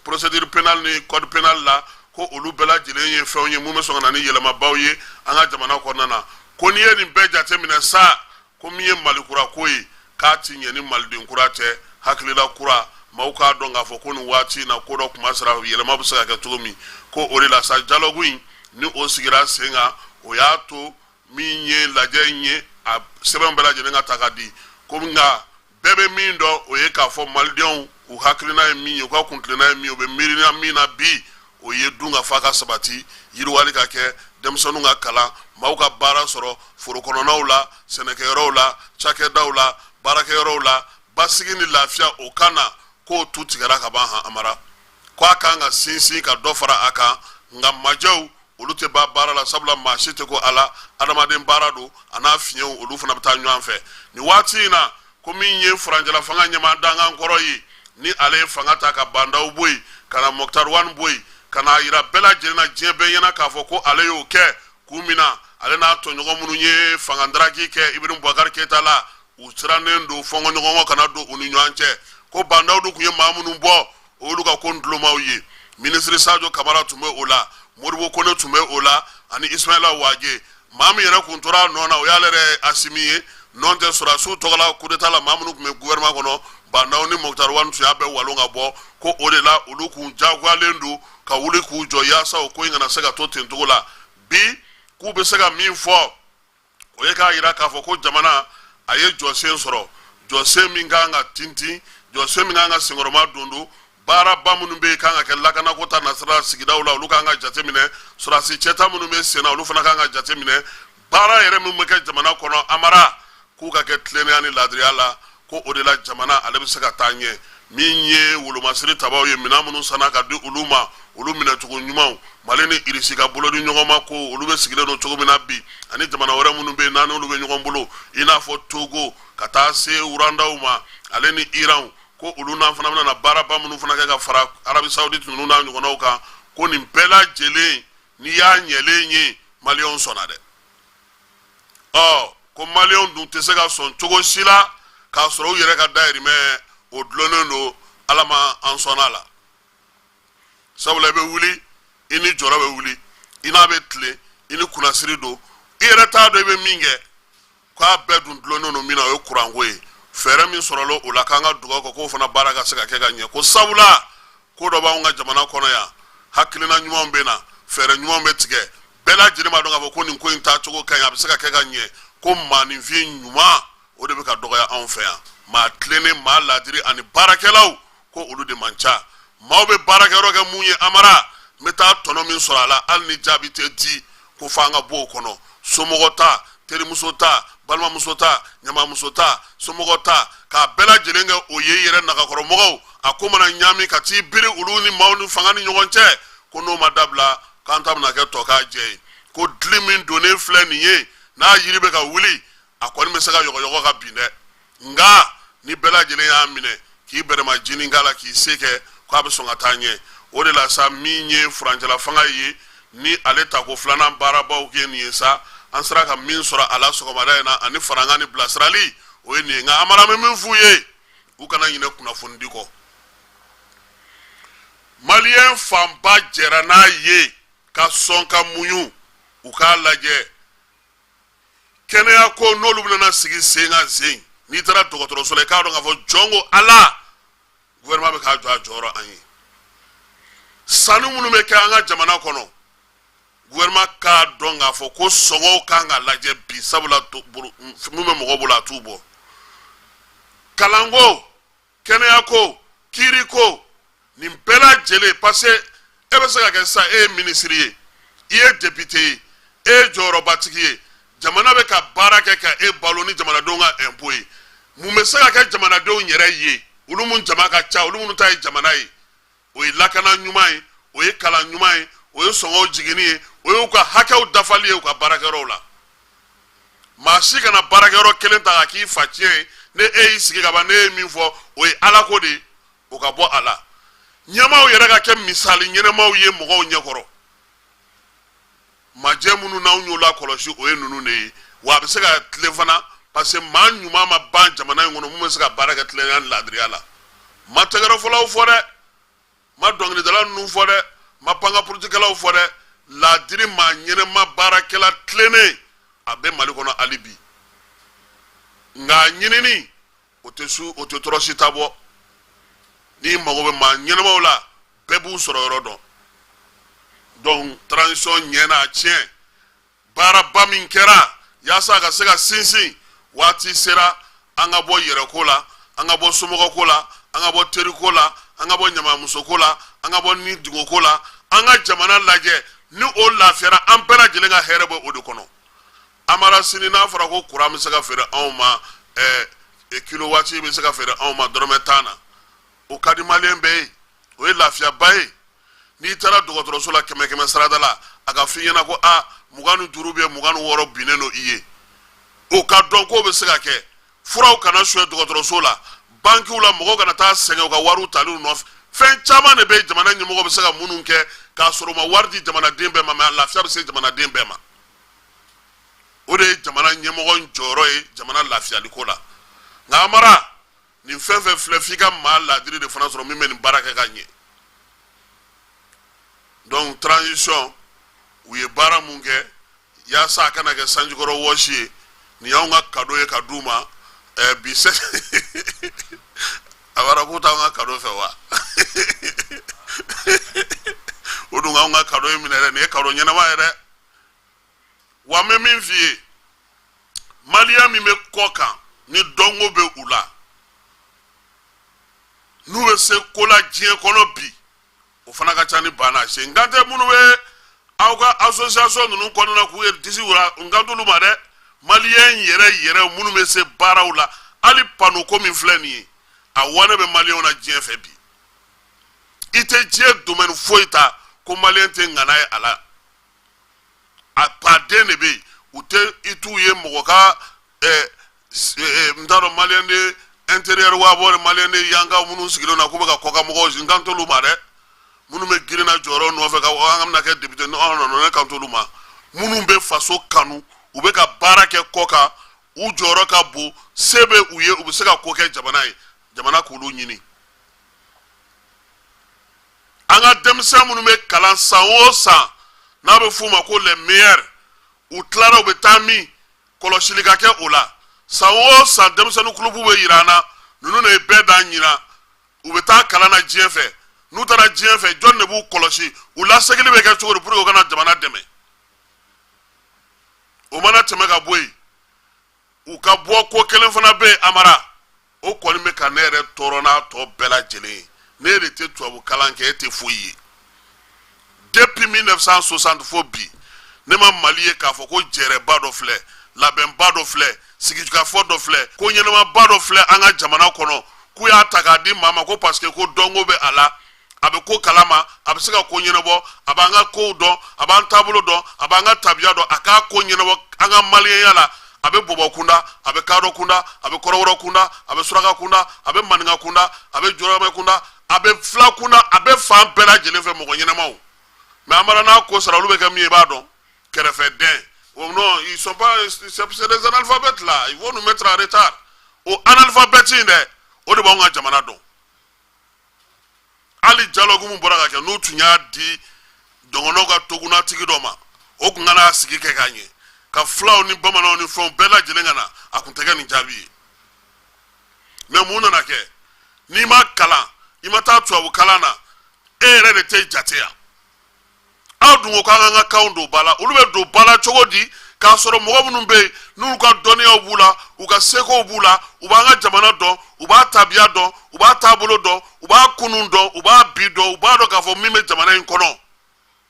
S3: procédure pénale ni code pénal la, ko olu bɛɛ lajɛlen ye fɛnw ye mun bɛ sɔn ka na ni yɛlɛmabaw ye an ka jamana kɔnɔna na. Ko n'i ye nin bɛɛ jateminɛ sa, ko min ye Mali kura ko ye, k'a ti ɲɛ ni Maliden kura tɛ, hakilila kura. Maaw k'a dɔn k'a fɔ ko nin waati in na, ko dɔ kuma sera, yɛlɛma bɛ se ka kɛ cogo min. Ko o de la sa, dialogue in ni o sigira sen kan, o y'a to min ye lajɛ in ye, a sɛbɛn bɛɛ lajɛlen ka ta ka di. Ko nka bɛɛ bɛ min dɔn, o ye k'a fɔ malidenw u hakilina ye min ye, u ka kuntilenna ye min ye, u bɛ miirina min na bi, o ye dun ka fa ka sabati, yiriwali ka kɛ, denmisɛnninw ka kalan, maaw ka baara sɔrɔ foro kɔnɔnaw la, sɛnɛkɛyɔrɔw la, cakɛdaw la, baarakɛyɔrɔw la, basigi ni lafiya o ka na. K'o tu tigɛra ka ban han amara, ko a kan ka sinsin ka dɔ fara a kan. Nka majɛw olu tɛ ban baara la, sabula maa si tɛ ko ala, adamaden baara don, a n'a fiɲɛw olu fana bɛ taa ɲɔgɔn fɛ nin waati in na. Ko min ye furancɛla fanga ɲɛmaa dankan kɔrɔ ye, ni ale ye fanga ta ka Bah N'Daw bɔ yen, ka na Moctar Ouane bɔ yen, ka n'a yira bɛɛ lajɛlen na, diɲɛ bɛɛ ɲɛna, k'a fɔ ko ale y'o kɛ kun min na, ale n'a tɔɲɔgɔn minnu ye fanga ndaraki kɛ Ibrahim Boubacar Keita la, u sirannen don fɔnkɔɲɔgɔnkɔ kana don u ni ɲɔgɔn cɛ. Ko Bah N'Daw dun tun ye maa minnu bɔ, olu ka ko ntulomaw ye. Minisiri Sadio Kamara tun bɛ o la, Modibo Kone tun bɛ o la, ani Ismaila Wague. Maa min yɛrɛ kun tora a nɔ na, o y'ale yɛrɛ Asimi ye. N'o tɛ, sɔrɔdasiw tɔgɔla coup d'état la, maa minnu tun bɛ gouvernement kɔnɔ, Bah N'Daw ni Moctar Ouane tun y'a bɛɛ walon ka bɔ. Ko o de la olu kun jagoyalen don ka wuli k'u jɔ yaasa o ko in kana se ka to ten cogo la. Bi k'u bɛ se ka min fɔ, o ye k'a yira k'a fɔ ko jamana a ye jɔsen sɔrɔ, jɔsen min kan ka tintin, jɔsen min kan ka senkɔrɔma don don. Baaraba minnu bɛ yen kan ka kɛ lakanako ta nasira sigidaw la, olu kan ka jateminɛ. Sɔrɔdasi cɛta minnu bɛ sen na, olu fana kan ka jateminɛ. Baara yɛrɛ min bɛ kɛ jamana kɔnɔ amara, k'u ka kɛ tilennenya ni laadiriya la, ko o de la jamana ale bɛ se ka taa ɲɛ. Min ye wolomasiri tabaw ye, minɛn minnu sanna ka di olu ma, olu minɛcogo ɲumanw, Mali ni Irisi ka bolodi ɲɔgɔnma ko olu bɛ sigilen don cogo min na bi, ani jamana wɛrɛ minnu bɛ yen n'an n'olu bɛ ɲɔgɔn bolo, i n'a fɔ Togo ka taa se Rwandaw ma, ale ni Iran, ko olu n'an fana bɛna baaraba minnu fana kɛ ka fara Arabie Saoudite ninnu n'a ɲɔgɔnnaw kan, ko nin bɛɛ lajɛlen n'i y'a ɲɛlen ye, maliyɛnw sɔnna dɛ. Ɔ ko maliyɛnw dun tɛ se ka sɔn cogo si la k'a sɔrɔ u yɛrɛ ka dayirimɛ o dulonnen don. Ala ma an sɔnna a la, sabula i bɛ wuli, i ni jɔrɔ bɛ wuli, i n'a bɛ tilen, i ni kunnasiri don, i yɛrɛ t'a dɔn i bɛ min kɛ. K'a bɛɛ dun dulonnen don min na, o ye kuranko ye. Fɛɛrɛ min sɔrɔla o la, k'an ka dugawu kɛ k'o fana baara ka se ka kɛ ka ɲɛ. Ko sabula ko dɔ b'anw ka jamana kɔnɔ yan, hakilina ɲumanw bɛ na, fɛɛrɛ ɲumanw bɛ tigɛ, bɛɛ lajɛlen b'a dɔn k'a fɔ ko nin ko in taacogo ka ɲi, a bɛ se ka kɛ ka ɲɛ. Ko maaninfin ɲuman o de bɛ ka dɔgɔya anw fɛ yan, maa tilennen, maa laadiri ani baarakɛlaw, ko olu de man ca. Maaw bɛ baarakɛyɔrɔ kɛ mun ye amara, n bɛ taa tɔnɔ min sɔrɔ a la, hali ni jaabi tɛ di, ko f'an ka bɔ o kɔnɔ. Somɔgɔ ta, terimuso ta, balimamuso ta, ɲamamuso ta, somɔgɔ ta, k'a bɛɛ lajɛlen kɛ o ye i yɛrɛ nagakɔrɔmɔgɔw. A ko mana ɲaami ka t'i biri olu ni maaw ni fanga ni ɲɔgɔn cɛ, ko n'o ma dabila, k'an ta bɛna kɛ tɔ k'a jɛ ye. Ko dili min donnen filɛ nin ye, n'a yiri bɛ ka wuli, a kɔni bɛ se ka yɔgɔyɔgɔ ka bin dɛ, nka ni bɛɛ lajɛlen y'a minɛ k'i bɛrɛma jinin k'a la, k'i se kɛ, k'a bɛ sɔn ka taa ɲɛ. O de la sa, min ye furancɛla fanga ye, ni ale tako filanan baarabaw kɛ nin ye sa, an sera ka min sɔrɔ a la sɔgɔmada in na, ani farankan ni bilasirali, o ye nin ye. Nka amara bɛ min f'u ye, u kana ɲinɛ kunnafonidi kɔ. Maliyɛn fanba jɛra n'a ye ka sɔn ka muɲu. U k'a lajɛ kɛnɛya ko n'olu bɛna sigi sen kan sen. N'i taara dɔgɔtɔrɔso la, i k'a dɔn k'a fɔ jɔn ko ala, gouvernement bɛ k'a jɔ a jɔyɔrɔ an ye. Sanni minnu bɛ kɛ an ka jamana kɔnɔ, gouvernement k'a dɔn k'a fɔ ko sɔngɔw kan ka lajɛ bi, sabula min bɛ mɔgɔ bolo, a t'u bɔ. Kalanko, kɛnɛyako, kiiriko, nin bɛɛ lajɛlen, parce que e bɛ se ka kɛ sisan e ye minisiri ye, i ye député ye, e ye jɔyɔrɔbatigi ye, jamana bɛ ka baara kɛ ka e balo ni jamanadenw ka impôt ye. Mun bɛ se ka kɛ jamanadenw yɛrɛ ye, olu mun jama ka ca, olu minnu ta ye jamana ye? O ye lakana ɲuman ye, o ye kalan ɲuman ye, o ye sɔngɔw jiginni ye, o y'u ka hakɛw dafali ye u ka baarakɛyɔrɔw la. Maa si kana baarakɛyɔrɔ kelen ta ka k'i fa tiɲɛ ye. Ne e y'i sigi ka ban, ne ye min fɔ, o ye ala ko de ye, o ka bɔ a la. Ɲɛmaaw yɛrɛ ka kɛ misali ɲɛnɛmaw ye mɔgɔw ɲɛkɔrɔ. Majɛ minnu n'anw y'o lakɔlɔsi, o ye ninnu de ye. Wa a bɛ se ka tilen fana, parce que maa ɲuman ma ban jamana in kɔnɔ mun bɛ se ka baara kɛ tilennenya ni laadiriya la. Ma tɛgɛrɛfɔlaw fɔ dɛ, ma dɔnkilidala ninnu fɔ dɛ, ma pankapurutikɛlaw fɔ dɛ. Laadiri maa ɲɛnɛma, baarakɛla tilennen, a bɛ Mali kɔnɔ hali bi. Nka a ɲinini, o tɛ su, o tɛ tɔɔrɔsi ta bɔ. N'i mago bɛ maa ɲɛnɛmaw la, bɛɛ b'u sɔrɔ yɔrɔ dɔn. Donc transition ɲɛna, a tiɲɛ, baaraba min kɛra yaasa a ka se ka sinsin, waati sera an ka bɔ yɛrɛko la, an ka bɔ somɔgɔko la, an ka bɔ teriko la, an ka bɔ ɲamamusoko la, an ka bɔ ni dugoko la, an ka jamana lajɛ. Ni o lafiyara, an bɛɛ lajɛlen ka hɛrɛ bɛ o de kɔnɔ. Amara, sini n'a fɔra ko kuran bɛ se ka feere anw ma, kilowatt bɛ se ka feere anw ma dɔrɔmɛ 10 na, o ka di maliyɛn bɛɛ ye, o ye lafiyaba ye. N'i taara dɔgɔtɔrɔso la, kɛmɛ kɛmɛ sarada la, a ka f'i ɲɛna ko a 25 bɛ 26 binnen don i ye, o ka dɔn k'o bɛ se ka kɛ. Furaw kana suɲɛ dɔgɔtɔrɔso la, bankiw la, mɔgɔw kana taa sɛgɛn u ka wariw taliw nɔfɛ. Fɛn caman de bɛ jamana ɲɛmɔgɔ bɛ se ka minnu kɛ k'a sɔrɔ u ma wari di jamanaden bɛɛ ma, mais lafiya bɛ se jamanaden bɛɛ ma. O de ye jamana ɲɛmɔgɔ jɔyɔrɔ ye jamana lafiyaliko la. Nka Amara, nin fɛn fɛn filɛ, f'i ka maa laadiri de fana sɔrɔ min bɛ nin baara kɛ ka ɲɛ. Donc transition, u ye baara mun kɛ yaasa a kana kɛ sanjikɔrɔ wɔsi ye, nin y'anw ka cadeau ye ka d'u ma. Bi se a bɔra k'u t'anw ka cadeau fɛ wa? O dun k'anw ka cadeau ye minɛ dɛ, nin ye cadeau ɲɛnama ye dɛ. Wa n bɛ min f'i ye, maliyɛn min bɛ kɔ kan ni dɔnko bɛ u la, n'u bɛ se ko la diɲɛ kɔnɔ bi, o fana ka ca ni ba n'a se. N kan tɛ minnu bɛ aw ka association ninnu kɔnɔna k'u yɛrɛ disi wura, n kan t'olu ma dɛ. Maliyɛn yɛrɛ yɛrɛ minnu bɛ se baaraw la, hali panneau ko min filɛ nin ye, a wanɛ bɛ maliyɛnw na diɲɛ fɛ bi. I tɛ diɲɛ domaine foyi ta ko maliyɛn tɛ ŋana ye a la. A baden de bɛ yen, u tɛ i t'u ye mɔgɔ ka n t'a dɔn, maliyɛn de intérieur wa bɔ, maliyɛn de yankaw minnu sigilen na k'u bɛ ka kɔkan mɔgɔw, n kan t'olu ma dɛ. Minnu bɛ girin na jɔyɔrɔ nɔfɛ ka an bɛna kɛ député, non non non, ne kan t'olu ma. Minnu bɛ faso kanu, u bɛ ka baara kɛ kɔkan, u jɔyɔrɔ ka bon, se bɛ u ye, u bɛ se ka ko kɛ jamana ye, jamana k'olu ɲini. An ka denmisɛn minnu bɛ kalan san o san, n'a bɛ f'u ma ko les meilleurs, u tilara, u bɛ taa min, kɔlɔsili ka kɛ o la. San o san, denmisɛnnin kulupu bɛ yira an na, ninnu de ye bɛɛ dan ɲina, u bɛ taa kalan na diɲɛ fɛ. N'u taara diɲɛ fɛ, jɔn de b'u kɔlɔsi? U lasegili bɛ kɛ cogo di pour que u kana jamana dɛmɛ? O mana tɛmɛ ka bɔ yen, u ka bɔ ko kelen fana bɛ yen, Amara, o kɔni bɛ ka ne yɛrɛ tɔɔrɔ n'a tɔ bɛɛ lajɛlen ye. Ne de tɛ tubabu kalan kɛ, e tɛ foyi ye. Depuis 1960 fo bi, ne ma Mali ye k'a fɔ ko jɛrɛba dɔ filɛ, labɛnba dɔ filɛ, sigikafɔ dɔ filɛ, ko ɲɛnamaba dɔ filɛ an ka jamana kɔnɔ, k'u y'a ta k'a di maa ma ko parce que ko dɔnko bɛ a la, a bɛ ko kalama, a bɛ se ka ko ɲɛnabɔ, a b'an ka kow dɔn, a b'an taabolo dɔn, a b'an ka tabiya dɔn, a k'a ko ɲɛnabɔ an ka maliyɛnya la. A bɛ bɔbɔ kunda, a bɛ kadɔ kunda, a bɛ kɔrɔbɔrɔ kunda, a bɛ suraka kunda, a bɛ maninka kunda, a bɛ jɔrɔmɛ kunda, a bɛ fila kunda, a bɛ fan bɛɛ lajɛlen fɛ mɔgɔ ɲɛnamaw. Mais Amara, n'a ko sara, olu bɛ kɛ min ye, i b'a dɔn, kɛrɛfɛdɛn. Oh non, ils sont pas, c'est des analphabètes là, ils vont nous mettre en retard. O analphabète in dɛ, o de b'anw ka jamana dɔn. Hali dialogue mun bɔra ka kɛ, n'u tun y'a di dɔgɔnɔw ka tokunnatigi dɔ ma, o tun kana sigi kɛ ka ɲɛ ka filaw ni bamananw ni fɛnw bɛɛ lajɛlen ka na, a tun tɛ kɛ nin jaabi ye. Mais mun nana kɛ? N'i ma kalan, i ma taa tubabu kalan na, e yɛrɛ de tɛ jate yan. Aw dun ko k'an ka kanw don ba la, olu bɛ don ba la cogo di, k'a sɔrɔ mɔgɔ minnu bɛ yen n'u ka dɔnniyaw b'u la, u ka sekow b'u la, u b'an ka jamana dɔn, u b'a tabiya dɔn, u b'a taabolo dɔn, u b'a kunun dɔn, u b'a bi dɔn, u b'a dɔn k'a fɔ min bɛ jamana in kɔnɔ?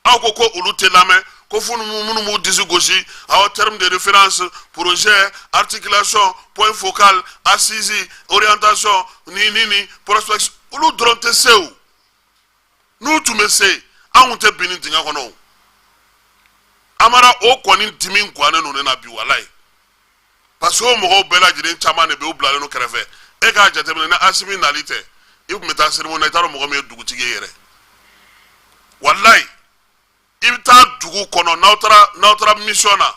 S3: Aw ko ko olu tɛ lamɛn, ko fo minnu b'u disi gosi, aw terme de référence, projet, articulation, point focal, assise, orientation, ni prospection, olu dɔrɔn tɛ se. O n'u tun bɛ se, an tun tɛ bin nin dingɛ kɔnɔ. O Amara, o kɔni dimi gannen don ne na bi, walayi. Parce que o mɔgɔw bɛɛ lajɛlen caman de bɛ u bilalen don kɛrɛfɛ. E k'a jateminɛ, ni Asimi nali tɛ, i tun bɛ taa cérémonie na, i t'a dɔn mɔgɔ min ye dugutigi ye yɛrɛ. Walayi, i bɛ taa dugu kɔnɔ, n'aw taara mission na,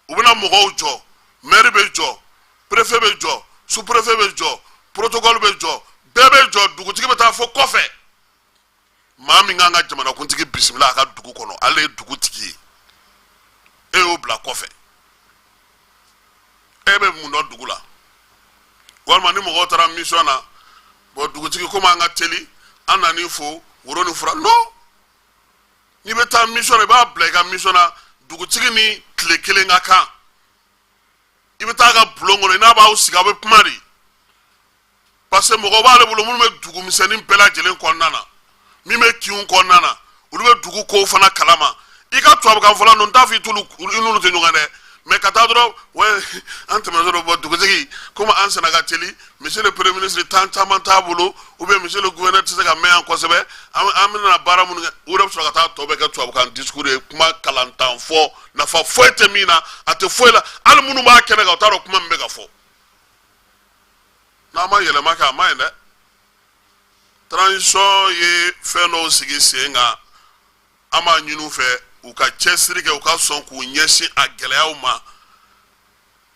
S3: u bɛna mɔgɔw jɔ, maire bɛ jɔ, préfet bɛ jɔ, sous préfet bɛ jɔ, protocole bɛ jɔ, bɛɛ bɛ jɔ, dugutigi bɛ taa fo kɔfɛ. Maa min kan ka jamanakuntigi bisimila a ka dugu kɔnɔ, ale ye dugutigi ye, e y'o bila kɔfɛ. E bɛ mun dɔn dugu la? Walima ni mɔgɔw taara mission na, bon, dugutigi, komi an ka teli, an nan'i fo woro ni fura. Non, n'i bɛ taa mission na, i b'a bila i ka mission na, dugutigi ni tile kelen ka kan. I bɛ taa a ka bulon kɔnɔ, i n'a b'aw sigi, aw bɛ kuma de, parce que mɔgɔ b'ale bolo minnu bɛ dugu misɛnnin bɛɛ lajɛlen kɔnɔna na, min bɛ kinw kɔnɔna na, olu bɛ dugu kow fana kalama. I ka tubabukan fɔla ninnu, n t'a fɔ i t'olu, i n'olu tɛ ɲɔgɔn dɛ, mais ka taa dɔrɔn, ouais, an tɛmɛtɔ dɔ bɔ, dugutigi, komi an senna ka teli, monsieur le premier ministre temps caman t'a bolo, ou bien monsieur le gouverneur tɛ se ka mɛn yan kosɛbɛ, an bɛna baara minnu kɛ, u yɛrɛ bɛ sɔrɔ ka taa tɔ bɛɛ kɛ tubabukan discours ye, kuma kalantan fɔ, nafa foyi tɛ min na, a tɛ foyi la. Hali minnu b'a kɛnɛ kan, u t'a dɔn kuma min bɛ ka fɔ. N'a ma yɛlɛma kɛ, a ma ɲi dɛ. Transition ye fɛn dɔw sigi sen kan, an b'a ɲini u fɛ u ka cɛsiri kɛ, u ka sɔn k'u ɲɛsin a gɛlɛyaw ma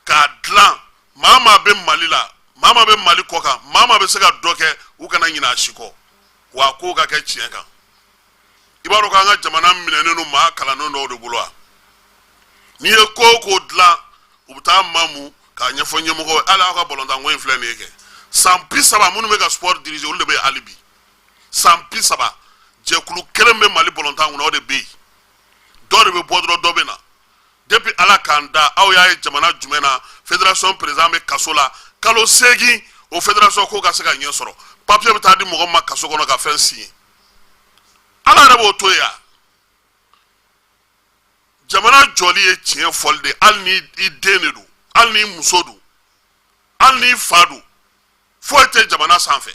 S3: k'a dilan. Maa maa bɛ Mali la, maa maa bɛ Mali kɔ kan, maa maa bɛ se ka dɔ kɛ, u kana ɲinɛ a si kɔ, wa a kow ka kɛ tiɲɛ kan. I b'a dɔn k'an ka jamana minɛnen don maa kalannen dɔw de bolo wa. N'i ye ko o ko dilan, u bɛ taa mamu k'a ɲɛfɔ ɲɛmɔgɔw ye. Hali aw ka balontanko in filɛ nin ye kɛ san 30, minnu bɛ ka sport diriger, olu de bɛ yen hali bi. San 30, jɛkulu kelen bɛ Mali balontan kunna, o de bɛ yen. Dɔ de bɛ bɔ dɔrɔn, dɔ bɛ na. Depuis Ala k'an da, aw y'a ye jamana jumɛn na fédération président bɛ kaso la kalo 8, o fédération ko ka se ka ɲɛ sɔrɔ? Papier bɛ taa di mɔgɔ ma kaso kɔnɔ ka fɛn signer, Ala yɛrɛ b'o to yen yan. Jamana jɔli ye tiɲɛ fɔli de ye. Hali ni i den de don, hali ni muso don, hali ni fa don, foyi tɛ jamana sanfɛ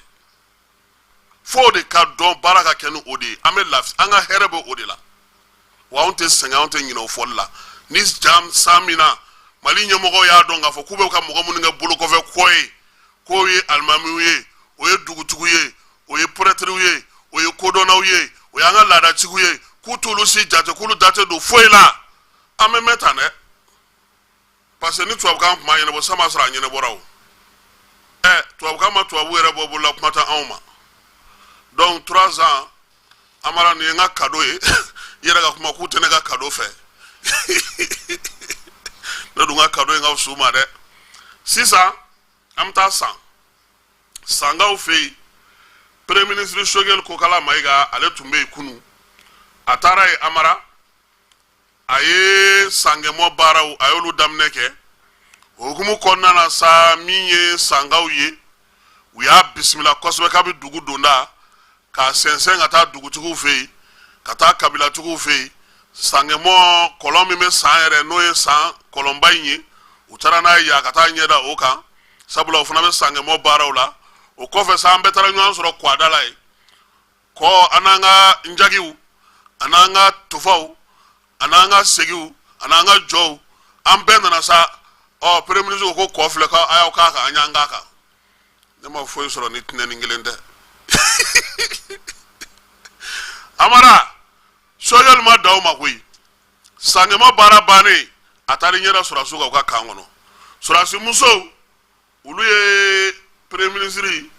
S3: fo o de ka dɔn, baara ka kɛ ni o de ye. An bɛ lafi, an ka hɛrɛ bɛ o de la. Wa anw tɛ sɛgɛn, anw tɛ ɲinɛ o fɔli la. Ni jam san min na Mali ɲɛmɔgɔw y'a dɔn k'a fɔ k'u bɛ ka mɔgɔ minnu kɛ bolokɔfɛ kɔ ye, k'o ye alimamiw ye, o ye dugutigiw ye, o ye prêtrew ye, o ye kodɔnnaw ye, o y'an ka laadatigiw ye, k'u t'olu si jate, k'olu da tɛ don foyi la, an bɛ mɛn tan dɛ. Parce que ni tubabukan tun b'a ɲɛnabɔ sisan, b'a sɔrɔ a ɲɛnabɔra. O ɛ tubabukan ma tubabu yɛrɛ bɔ bolola, kuma tɛ anw ma. Donc 3 ans, Amara, nin ye n ka cadeau ye. I yɛrɛ ka kuma k'u tɛ ne ka cadeau fɛ, ne dun ka cadeau in ka fisa u ma dɛ. Sisan an bɛ taa san sankaw fɛ yen. Premier ministre Choguel Kokala Mayiga, ale tun bɛ yen kunun, a taara yen. Amara, a ye sankɛmɔ baaraw, a y'olu daminɛ kɛ. O hukumu kɔnɔna na sa, min ye sankaw ye, u y'a bisimila kosɛbɛ k'a bɛ dugu donda k'a sɛnsɛn ka taa dugutigiw fɛ yen, ka taa kabilatigiw fɛ yen. Sankɛmɔ kɔlɔn min bɛ san yɛrɛ, n'o ye san kɔlɔnba in ye, u taara n'a ye yan ka taa ɲɛda o kan, sabula o fana bɛ sankɛmɔ baaraw la. O kɔfɛ sa, an bɛɛ taara ɲɔgɔn sɔrɔ kɔda la yen kɔ, an n'an ka njagiw, an n'an ka tofaw, an n'an ka segiw, an n'an ka jɔw, an bɛɛ nana sa. Ɔ, premier ministre ko ko kɔ filɛ, ko a y'aw k'a kan, an y'an k'a kan. Ne ma foyi sɔrɔ ni tɛnɛni kelen tɛ. Amara, Choguel ma dan o ma koyi. Sankɛma baara bannen, a taara i ɲɛda sɔrɔdasiw kan u ka kan kɔnɔ. Sɔrɔdasi musow, olu ye premier ministre,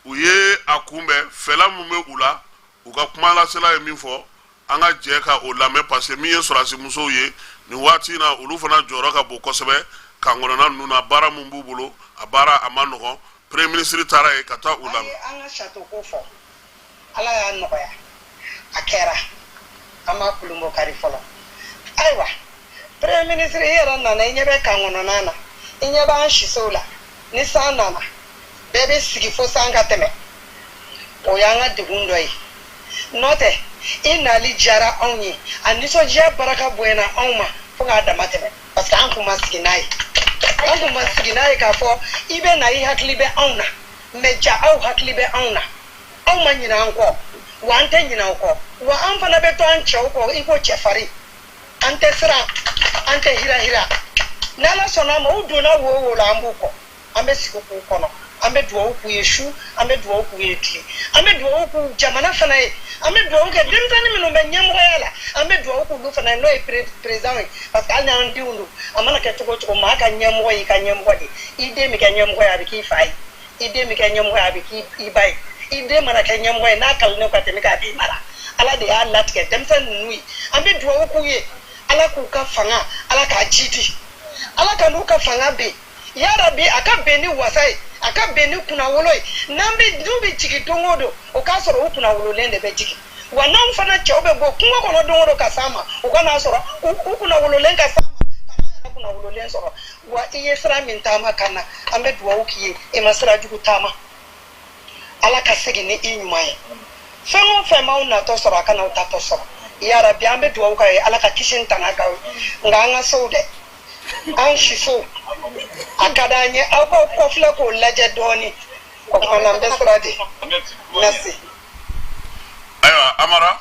S3: u ye a kunbɛn. Fɛla min bɛ u la, u ka kumalasela ye min fɔ, an ka jɛ ka o lamɛn, parce que min ye sɔrɔdasi musow ye nin waati in na, olu fana jɔyɔrɔ ka bon kosɛbɛ kan kɔnɔna ninnu na. Baara min b'u bolo, a baara a ma nɔgɔn. Premier ministre taara yen ka taa u
S4: An
S3: lamɛn.
S4: ye an ka château ko fɔ, Ala y'a nɔgɔya, a kɛra. An b'a kulunbɔ kari fɔlɔ. Ayiwa, premier ministre, i yɛrɛ nana, i ɲɛ bɛ kan kɔnɔna na, i ɲɛ b'an sisow la. Ni san nana, bɛɛ bɛ sigi fo san ka tɛmɛ. O y'an ka degun dɔ ye. N'o tɛ, i nali diyara anw ye, a nisɔndiya baraka bonyana anw ma fo k'a dama tɛmɛ, parce que an kun ma sigi n'a ye, an kun ma sigi n'a ye k'a fɔ i bɛ na, i hakili bɛ anw na. Mais ja, aw hakili bɛ anw na, aw ma ɲinɛ an kɔ, wa an tɛ ɲinɛ aw kɔ, wa an fana bɛ to an cɛw kɔ i ko cɛfarin. An tɛ siran, an tɛ hirahira. N'Ala sɔnna a ma, u donna wo o wo la, an b'u kɔ, an bɛ sigi k'u kɔnɔ, an bɛ dugawu k'u ye su, an bɛ dugawu k'u ye tile, an bɛ dugawu k'u jamana fana ye, an bɛ dugawu kɛ denmisɛnnin minnu bɛ ɲɛmɔgɔya la, an bɛ dugawu k'olu fana ye, n'o ye président ye, parce que hali n'an denw don, a mana kɛ cogo o cogo, maa ka ɲɛmɔgɔ y'i ka ɲɛmɔgɔ de ye. I den bɛ kɛ ɲɛmɔgɔ ye, a bɛ k'i fa ye, i den bɛ kɛ ɲɛmɔgɔ ye, a bɛ k'i ba ye, i den mana kɛ ɲɛmɔgɔ ye, n'a kalannen ka tɛmɛ k'a b'i mara. Ala de y'a latigɛ denmisɛnnin ninnu ye. An bɛ dugawu k'u ye, Ala k'u ka fanga, Ala k'a jidi, Ala ka n'u ka fanga ben, yarabi a ka bɛn ni wasa ye, a ka bɛn ni kunnawolo ye. N'an bɛ n'u bɛ jigin don o don, o k'a sɔrɔ u kunnawololen de bɛ jigin. Wa n'anw fana cɛw bɛ bɔ kungo kɔnɔ don o don ka s'an ma, u ka n'a sɔrɔ u kunnawololen ka s'an ma, ka n'an yɛrɛ kunnawololen sɔrɔ. Wa i ye sira min taama ka na, an bɛ dugawu k'i ye, i ma sira jugu taama, Ala ka segin ni i ɲuman ye. Fɛn o fɛn m'aw natɔ sɔrɔ, a kana aw tatɔ sɔrɔ, yarabi. An bɛ dugawu k'a ye, Ala ka kisi tanga k'aw ye. Nka an ka sow dɛ, an sisow, a ka d'an ye aw k'aw kɔfilɛ k'o lajɛ dɔɔni. O tuma na, an bɛ sira di. Merci.
S3: Ayiwa Amara,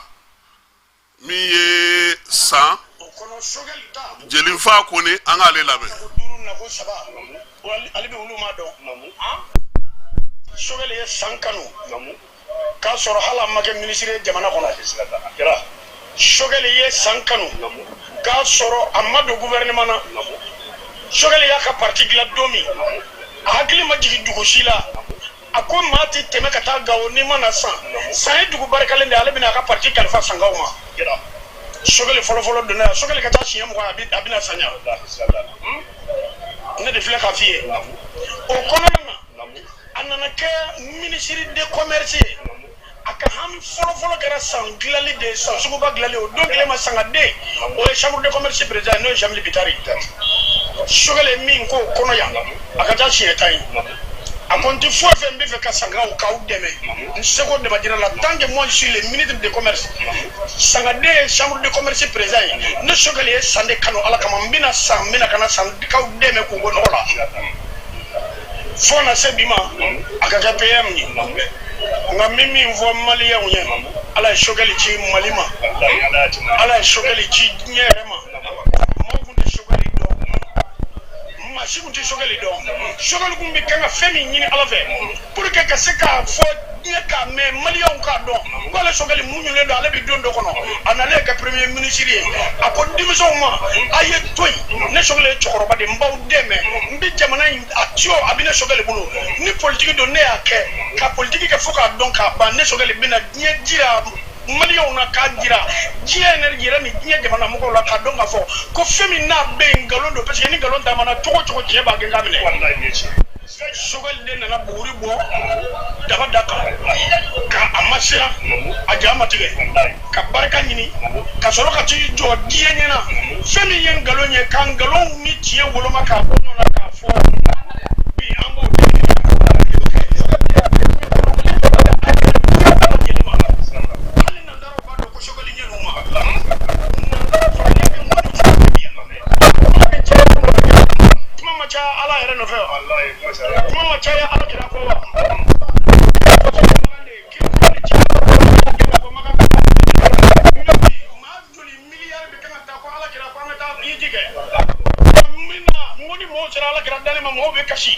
S3: min ye san jelinfa ko ni an k'ale lamɛn.
S5: Duuru nako saba, ale bɛ olu ma dɔn. Sogɛli ye san kanu k'a sɔrɔ hali a ma kɛ minisiri ye jamana kɔnɔ. Sogɛli ye san kanu k'a sɔrɔ a ma don gouvernement na. Sogɛli y'a ka parti dilan don min, a hakili ma jigin dugu si la. A ko maa tɛ tɛmɛ ka taa Gawo n'i ma na San. San ye dugu barikalen de ye, ale bɛna a ka parti kalifa Sankaw ma. Sogɛli fɔlɔfɔlɔ donna yan. Sogɛli ka taa siɲɛ 20, a bɛna San yan. Ne de filɛ k'a f'i ye. O kɔnɔna na, a nana kɛ ministre de commerce ye. A ka hami fɔlɔfɔlɔ kɛra San dilanli de ye, San suguba dilanli. O don kelen ma, Sangaden o ye chambre de commerce président ye, n'o ye Jamili Bitari. Sogɛli ye min k'o kɔnɔ yan, a ka taa siɲɛ 10 ye. A ko n tɛ foyi fɛ, n bɛ fɛ ka Sankaw k'aw dɛmɛ n seko damajira la, tant que moi je suis le ministre de commerce, Sangaden ye chambre de commerce président ye, ne Sogɛli ye San de kanu Ala kama, n bɛna San, n bɛna ka na Sankaw dɛmɛ k'u bɔ nɔgɔ la, fo na se bi ma a ka kɛ PM ye. Nka n bɛ min fɔ maliyɛnw ye, Ala ye Sogɛli ci Mali ma, Ala ye Sogɛli ci diɲɛ yɛrɛ ma. Maaw tun tɛ Sogɛli dɔn, maa si tun tɛ Sogɛli dɔn. Sogɛli tun bɛ kan ka fɛn min ɲini Ala fɛ pour que ka se k'a fɔ diɲɛ k'a mɛn, maliyɛnw k'a dɔn ko ale Sogɛli muɲunen don, ale bɛ don dɔ kɔnɔ. A nalen kɛ premier ministre ye, a ko denmisɛnw ma, a ye to yen, ne Sogɛli ye cɛkɔrɔba de ye, n b'aw dɛmɛ, n bɛ jamana in a tiyo, a bɛ ne Sogɛli bolo. Ni politiki don, ne y'a kɛ ka politiki kɛ fo k'a dɔn k'a ban. Ne Sogɛli bɛna diɲɛ jira maliyɛnw na, k'a jira diɲɛ yɛrɛ yɛrɛ ni diɲɛ jamana mɔgɔw la, k'a dɔn k'a fɔ ko fɛn min n'a bɛ yen, nkalon don, parce que ni nkalon taamana cogo o cogo, tiɲɛ b'a gɛn k'a minɛ. Sogɛli de nana buguri bɔ daba da kan, ka a ma siran, a ja ma tigɛ, ka barika ɲini, ka sɔrɔ ka t'i jɔ diɲɛ ɲɛna, fɛn min ye nkalon ye, ka nkalon ni tiɲɛ woloma k'a bɔ ɲɔgɔn na k'a fɔ. Bi an b'o hali nanzaraw b'a dɔn ko Sogɛli ɲɛ n'u ma. Nanzaraw fana ɲɛ bɛ mɔgɔ bɛ caya, kuma ma caya Ala yɛrɛ nɔfɛ wa, kuma ma caya Ala kira kɔ wa. Maa joli miliyari bɛ kan ka taa ko Ala kira ko an ka taa hiji kɛ min na, n ko ni mɔgɔw sera Ala kira dali ma, mɔgɔw bɛ kasi.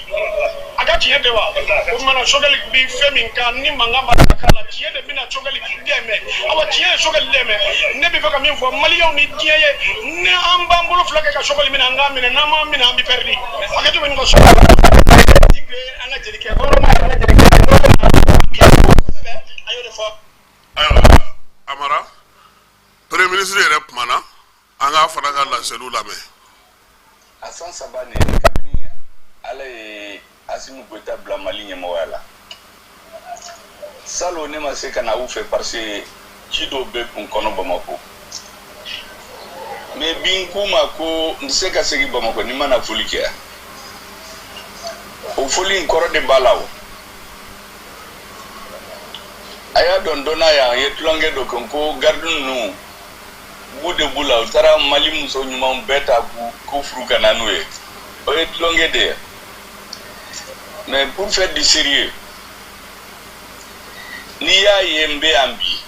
S5: A ka tiɲɛ tɛ wa? O tuma na, Sogɛli bi fɛn min kan ni mankan b'a ka k'a la, tiɲɛ de bɛna Sogɛli dɛmɛ. Awa, tiɲɛ ye Sogɛli dɛmɛ. Ne bɛ fɛ ka min fɔ maliyɛnw ni diɲɛ ye, ni an b'an bolo fila kɛ ka Sogɛli minɛ, an k'a minɛ. N'an m'a minɛ, an bɛ pɛridi. Hakɛto bɛ nin ka Sogɛli.
S6: An ka jelikɛ, an ka jelikɛ, kosɛbɛ, an y'o de fɔ.
S3: Ayiwa Amara, premier ministre yɛrɛ kumana, an k'a fana ka laseliw lamɛn.
S7: A san 3 nin, kabini Ala ye Asimi Goyita bila Mali ɲɛmɔgɔya la, salon ne ma se ka na aw fɛ parce que ci dɔw bɛ kun kɔnɔ Bamako. Mais bi n k'u ma ko n tɛ se ka segin Bamako ni ma na foli kɛ yan. O foli in kɔrɔ de b'a la. O a y'a dɔn dɔnna yan ye tulonkɛ dɔ kɛ ko garde ninnu b'u de b'u la, u taara Mali muso ɲumanw bɛɛ ta k'u furu ka na n'u ye. O ye tulonkɛ de ye. Mais pour faire du sérieux, n'i y'a ye n bɛ yan bi,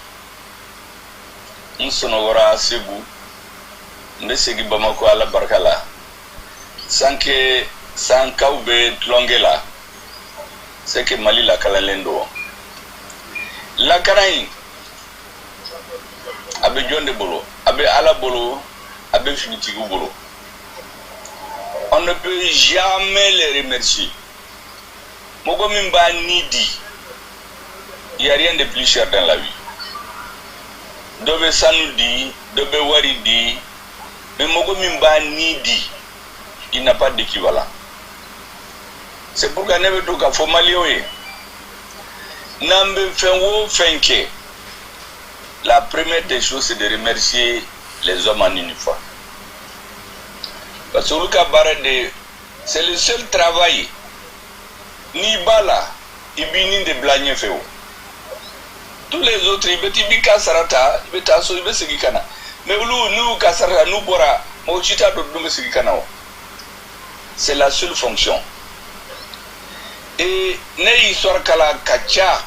S7: n sunɔgɔra Segu, n bɛ segin Bamako Ala barika la. Sanke sankaw bɛ tulonkɛ la, c'est que Mali lakanalen don. Lakana in a bɛ jɔn de bolo? A bɛ Ala bolo, a bɛ finitigiw bolo. On ne peut jamais les remercier. Mɔgɔ min b'a ni di, il y a rien de plus cher dans la vie. Dɔ bɛ sanu di, dɔ bɛ wari di, mais mɔgɔ min b'a ni di, il n'a pas d'équivalent. C'est pourquoi ne bɛ to k'a fɔ maliyɛnw ye, n'an bɛ fɛn o fɛn kɛ, la première des choses, c'est de remercier les hommes en uniforme, parce que olu ka baara de, c'est le seul travail n'i b'a la, i b'i ni de bila ɲɛfɛ. O tous les autres, i bɛ i b'i ka sara ta, i bɛ taa so, i bɛ segin ka na. Mais olu, n'u y'u ka sara ta, n'u bɔra, mɔgɔ si t'a dɔn dun bɛ segin ka na. O c'est la seule fonction. Et ne ye histoire kalan ka ca,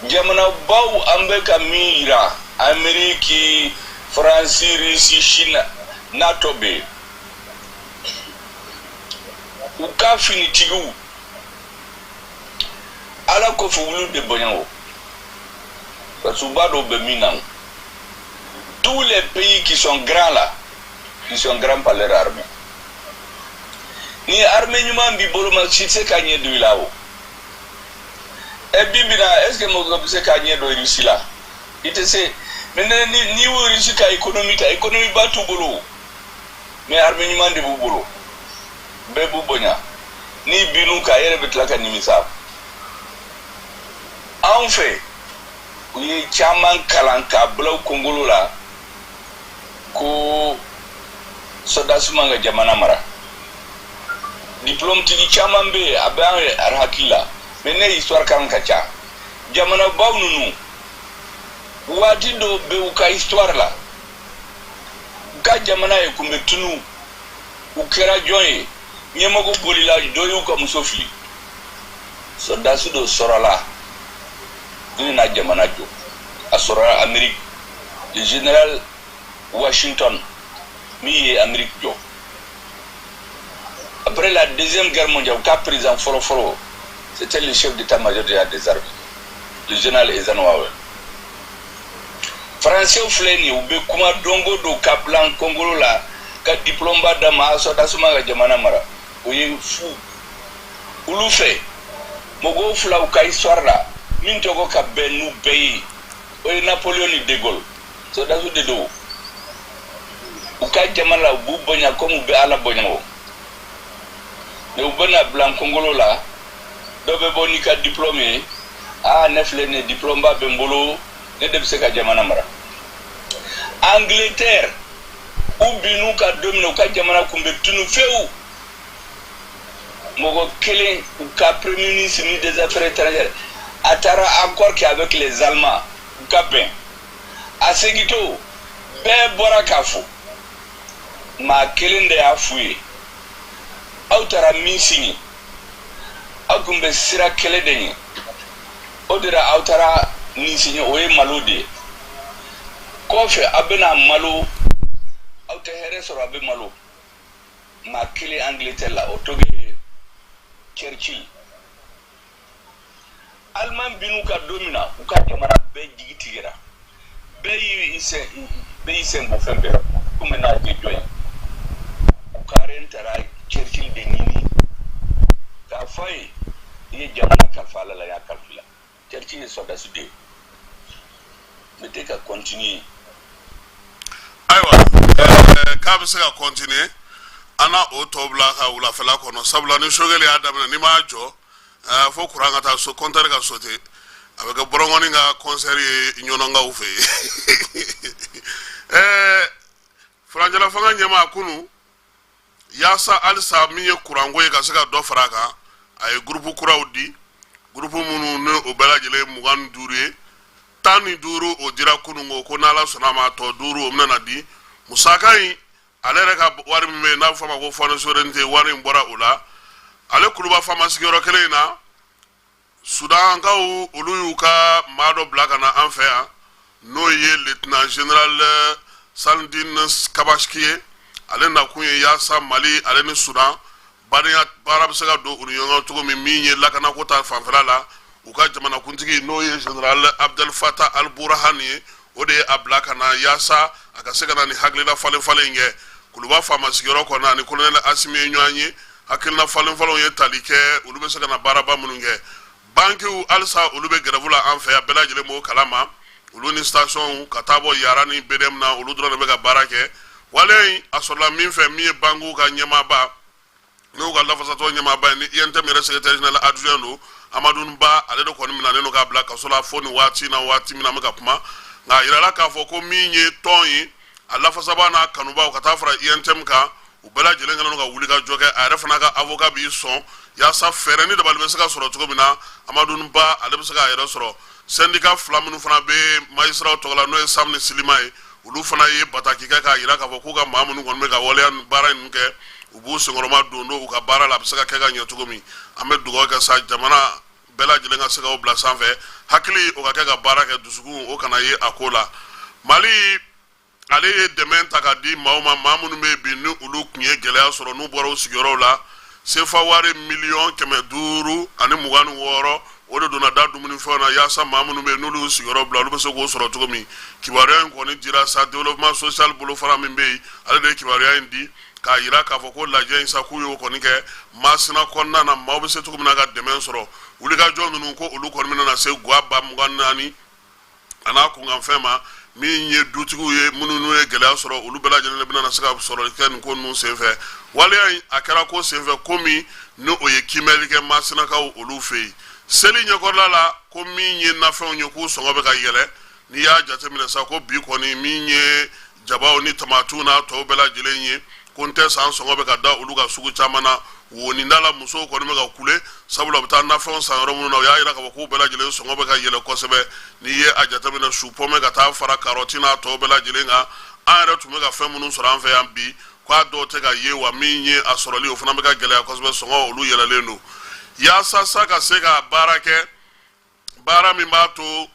S7: jamanabaw an bɛ ka min yira, Amérique, Faransi, Russie, Chine n'a tɔ bɛ yen, u ka finitigiw, Ala kɔfɛ, olu de bonya o, parce que u b'a dɔn u bɛ min na. Tous les pays qui sont grands là, ils sont grands par leur armée. Ni armée ɲuman b'i bolo, ma si tɛ se ka ɲɛ don i la. O ɛ bi bi na, est ce que mɔgɔ bɛ se ka ɲɛ don Russie la? I tɛ se. Mais ni n'i y'o Russie ka économie ta, économie ba t'u bolo, mais armée ɲuman de b'u bolo, bɛɛ b'u bonya. N'i binn'u kan, e yɛrɛ bɛ tila ka nimisa. Anw fɛ, u ye caman kalan k'a bila u kunkolo la ko sɔrɔdasi man ka jamana mara. Diplôme tigi caman bɛ yen, a bɛ an yɛrɛ hakili la. Mais ne ye histoire kalan ka ca, jamanabaw ninnu, waati dɔw bɛ u ka histoire la, u ka jamana ye kun bɛ tunu. U kɛra jɔn ye? Ɲɛmɔgɔ bolila, dɔ y'u ka muso fili, sɔrɔdasi dɔ sɔrɔla min na jamana jɔ. A sɔrɔla Amérique, le général Washington min ye Amérique jɔ après la Deuxième Guerre mondiale. U ka président fɔlɔ fɔlɔ, c'était le chef d'état-major des armées, le général Eisenhower. Français filɛ nin ye, u bɛ kuma don o don ka bila n kɔngolo la, ka diplôme ba d'a ma, sɔrɔdasi ma ka jamana mara. O ye fu. Olu fɛ, mɔgɔw fila u ka histoire la min tɔgɔ ka bɛn n'u bɛɛ ye, o ye Napoléon ni de Gaulle. Sɔrɔdasiw de don. U ka jamana la, u b'u bonya komi u bɛ Ala bonya. O mais u bɛna bila n kɔngolo la, dɔ bɛ bɔ n'i ka diplôme ye: aa, ne filɛ nin ye, diplôme ba bɛ n bolo, ne de bɛ se ka jamana mara. Angleterre, u binn'u ka don min na, u ka jamana kun bɛ tunu fewu. Mɔgɔ kelen, u ka premier ministre, ministre des Affaires étrangères, a taara accord kɛ avec les Allemands, u ka bɛn. A segintɔ, bɛɛ bɔra k'a fɔ, maa kelen de y'a f'u ye: aw taara min signé, aw kun bɛ sira kɛlɛ de ɲɛ, o de la aw taara nin signé, o ye malo de ye. Kɔfɛ aw bɛna malo, aw tɛ hɛrɛ sɔrɔ, a bɛ malo. Maa kelen Angleterre la, o tɔgɔ ye Churchill. Allemagne binn'u ka don min na, u ka jamana bɛɛ jigi tigɛra, bɛɛ y'i sen bɔ fɛn bɛɛ la. Komi n'a kɛ jɔn ye, u karen taara Churchill de ɲini k'a fɔ a ye: i ye jamana kalifa Ala la, y'a kalifa i la. Churchill ye sɔrɔdasi de ye, n bɛ ka continuer.
S3: Ayiwa, k'a bɛ se ka continuer, an na o tɔ bila ka wulafɛla kɔnɔ, sabula ni Choguel y'a daminɛ, n'i m'a jɔ fo kuran ka taa so, compteur ka sauter, a bɛ kɛ bɔrɔngɔni ka concert ye ɲɔnɔnkaw fɛ yen. Furancɛla fanga ɲɛmaa kunu, yaasa halisa min ye kuranko ye ka se ka dɔ fara a kan, a ye groupe kuraw di, groupe minnu ni o bɛɛ lajɛlen 25 ye, 15 o dira kunun ko n'Ala sɔnna a ma, tɔ duuru o bɛna na di. Musaka in, ale yɛrɛ ka wari min bɛ yen n'a bɛ fɔ a ma ko fonds de souveraineté, wari in bɔra o la. Ale kuluba faama sigiyɔrɔ kelen in na, Sudankaw olu y'u ka maa dɔ bila ka na an fɛ yan, n'o ye lieutenant général Saludin Kabashki ye. Ale nakun ye yaasa Mali ale ni Sudan badenya baara bɛ se ka don u ni ɲɔgɔn cogo min, min ye lakanako ta fanfɛla la. U ka jamanakuntigi, n'o ye général Abdel Fattah al Burhan ye, o de ye a bila ka na yaasa a ka se ka na ni hakilina falen falen kɛ Kuluba faama sigiyɔrɔ kɔnɔ. Ani colonel Asimi ye ɲɔgɔn ye, hakilina falen falenw ye tali kɛ, olu bɛ se ka na baaraba minnu kɛ. Bankiw halisa olu bɛ grève la an fɛ yan, bɛɛ lajɛlen b'o kalama. Olu ni station ka taa bɔ Yara ni BDM na, olu dɔrɔn de bɛ ka baara kɛ. Waleya in a sɔrɔla min fɛ, min ye bankiw ka ɲɛmaaba, n'o ka lafasatɔn ɲɛmaaba ye, ni UNTM yɛrɛ secrétaire général adjoint don, Amadu Ba, ale de kɔni minɛnen don k'a bila kaso la fo nin waati na, waati min na an bɛ ka kuma. Nka a yirala k'a fɔ ko min ye tɔn ye, a lafasabaa n'a kanubaw ka taa fara UNTM kan, u bɛɛ lajɛlen kɛlen don ka wuli ka jɔ kɛ. A yɛrɛ fana ka avocat b'i sɔn yaasa fɛɛrɛ ni dabali bɛ se ka sɔrɔ cogo min na, Amadu Ba ale bɛ se k'a yɛrɛ sɔrɔ. Syndicat fila minnu fana bɛ magistratw tɔgɔ la, n'o ye SAM ni SYLIMA ye, olu fana ye bataki kɛ k'a jira k'a fɔ k'u ka maa minnu kɔni bɛ ka waleya baara ninnu kɛ, u b'u senkɔrɔma don don u ka baara la, a bɛ se ka kɛ ka ɲɛ cogo min. An bɛ dugawu kɛ sa, jamana bɛɛ lajɛlen ka se k'aw bila sanfɛ, hakili o ka kɛ ka baara kɛ, dusukun o kana ye a ko la. Mali ale ye dɛmɛ ta ka di maaw ma, maa minnu bɛ bi ni olu tun ye gɛlɛya sɔrɔ n'u bɔra u sigiyɔrɔw la. Sefa wari 526 miliyɔn, o de donna da dumunifɛnw na yaasa maa minnu bɛ yen n'olu y'u sigiyɔrɔ bila, olu bɛ se k'o sɔrɔ cogo min. Kibaruya in kɔni dira sa, développement social bolofara min bɛ yen, ale de ye kibaruya in di k'a yira k'a fɔ ko lajɛ in sa, k'u y'o kɔni kɛ Masina kɔnɔna na, maaw bɛ se cogo min na ka dɛmɛ sɔrɔ. Wulikajɔ ninnu ko olu kɔni bɛna se guwa 24,000 a n'a kunkanfɛn ma. Min ye dutigiw ye, minnu n'u ye gɛlɛya sɔrɔ, olu bɛɛ lajɛlen de bɛna se ka sɔrɔli kɛ nin ko ninnu senfɛ. Waleya in a kɛra ko senfɛ, ko min ni o ye kiimɛli kɛ Masinakaw olu fɛ yen seli ɲɛkɔrɔla la, ko min ye nafɛnw ye, k'u sɔngɔ bɛ ka yɛlɛ. N'i y'a jateminɛ sa, ko bi kɔni min ye jabaw ni tamatiw n'a tɔw bɛɛ lajɛlen ye, ko n tɛ san sɔngɔ bɛ ka da olu ka sugu caman na woninda la. Musow kɔni bɛ ka kule, sabula u bɛ taa nafɛnw san yɔrɔ minnu na, u y'a jira k'a fɔ k'u bɛɛ lajɛlen sɔngɔ bɛ ka yɛlɛ kosɛbɛ. N'i ye a jateminɛ, su pɔmɛ ka taa fara karɔti n'a tɔw bɛɛ lajɛlen kan, an yɛrɛ tun bɛ ka fɛn minnu sɔrɔ an fɛ yan bi, k'a dɔw tɛ ka ye wa. Min ye a sɔrɔli, o fana bɛ ka gɛlɛya kosɛbɛ, sɔngɔ olu yɛlɛlen don. Yaasa sa ka se ka baara kɛ, baara min b'a to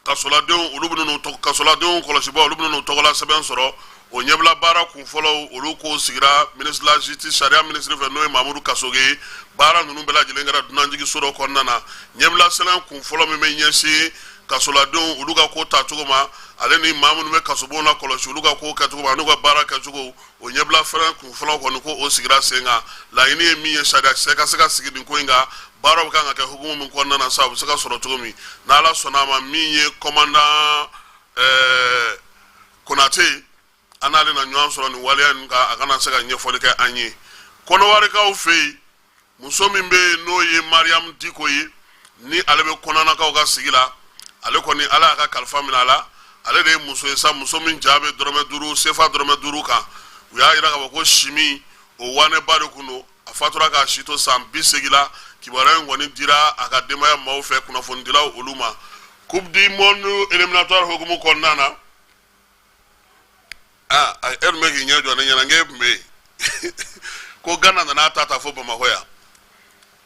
S3: kasoladenw olu bɛ kasoladenw kɔlɔsibaa, olu bɛ n'u tɔgɔla sɛbɛn sɔrɔ, o ɲɛbila baara kun fɔlɔ, olu ko sigira ministre de la justice, sariya minisiri fɛ, n'o ye Mamudu Kasoge ye. Baara ninnu bɛɛ lajɛlen kɛra dunanjiginso dɔ kɔnɔna na. Ɲɛbila sɛbɛn kun fɔlɔ min bɛ ɲɛsin kasoladenw olu ka ko tacogo ma, ale ni maa minnu bɛ kasobonw na kɔlɔsi, olu ka ko kɛcogo ma, n'u ka baara kɛcogo, o ɲɛbila fɛnɛ kun fɔlɔ kɔni, ko o sigira sen kan. Laɲini ye min ye, sariya kisɛ ka se ka sigi nin ko in kan, baaraw bɛ kan ka kɛ hukumu min kɔnɔna na sa, u bɛ se ka sɔrɔ cogo min, n'Ala sɔnna a ma. Min ye commandant Konate, an n'ale na ɲɔgɔn sɔrɔ nin waleya ninnu kan, a kana se ka ɲɛfɔli kɛ an ye. Kɔnɔwarikaw fɛ yen, muso min bɛ yen n'o ye Mariam Diko ye, ni ale bɛ kɔnɔnakaw ka sigi la, ale kɔni Ala y'a ka kalifa minɛ a la. Ale de ye muso ye sa, muso min ja bɛ dɔrɔmɛ duuru, sefa dɔrɔmɛ duuru kan. U y'a jira k'a fɔ ko simi o wanɛba de kun don. A fatura k'a si to san 80 la. Kibaruya in kɔni dira a ka denbaya maaw fɛ kunnafonidilaw olu ma. Coupe du monde éliminatoire hukumu kɔnɔna na, aa, e tun bɛ k'i ɲɛ jɔ ne ɲɛna, n k'e tun bɛ yen, ko Gana nana ta ta fo Bamakɔ yan.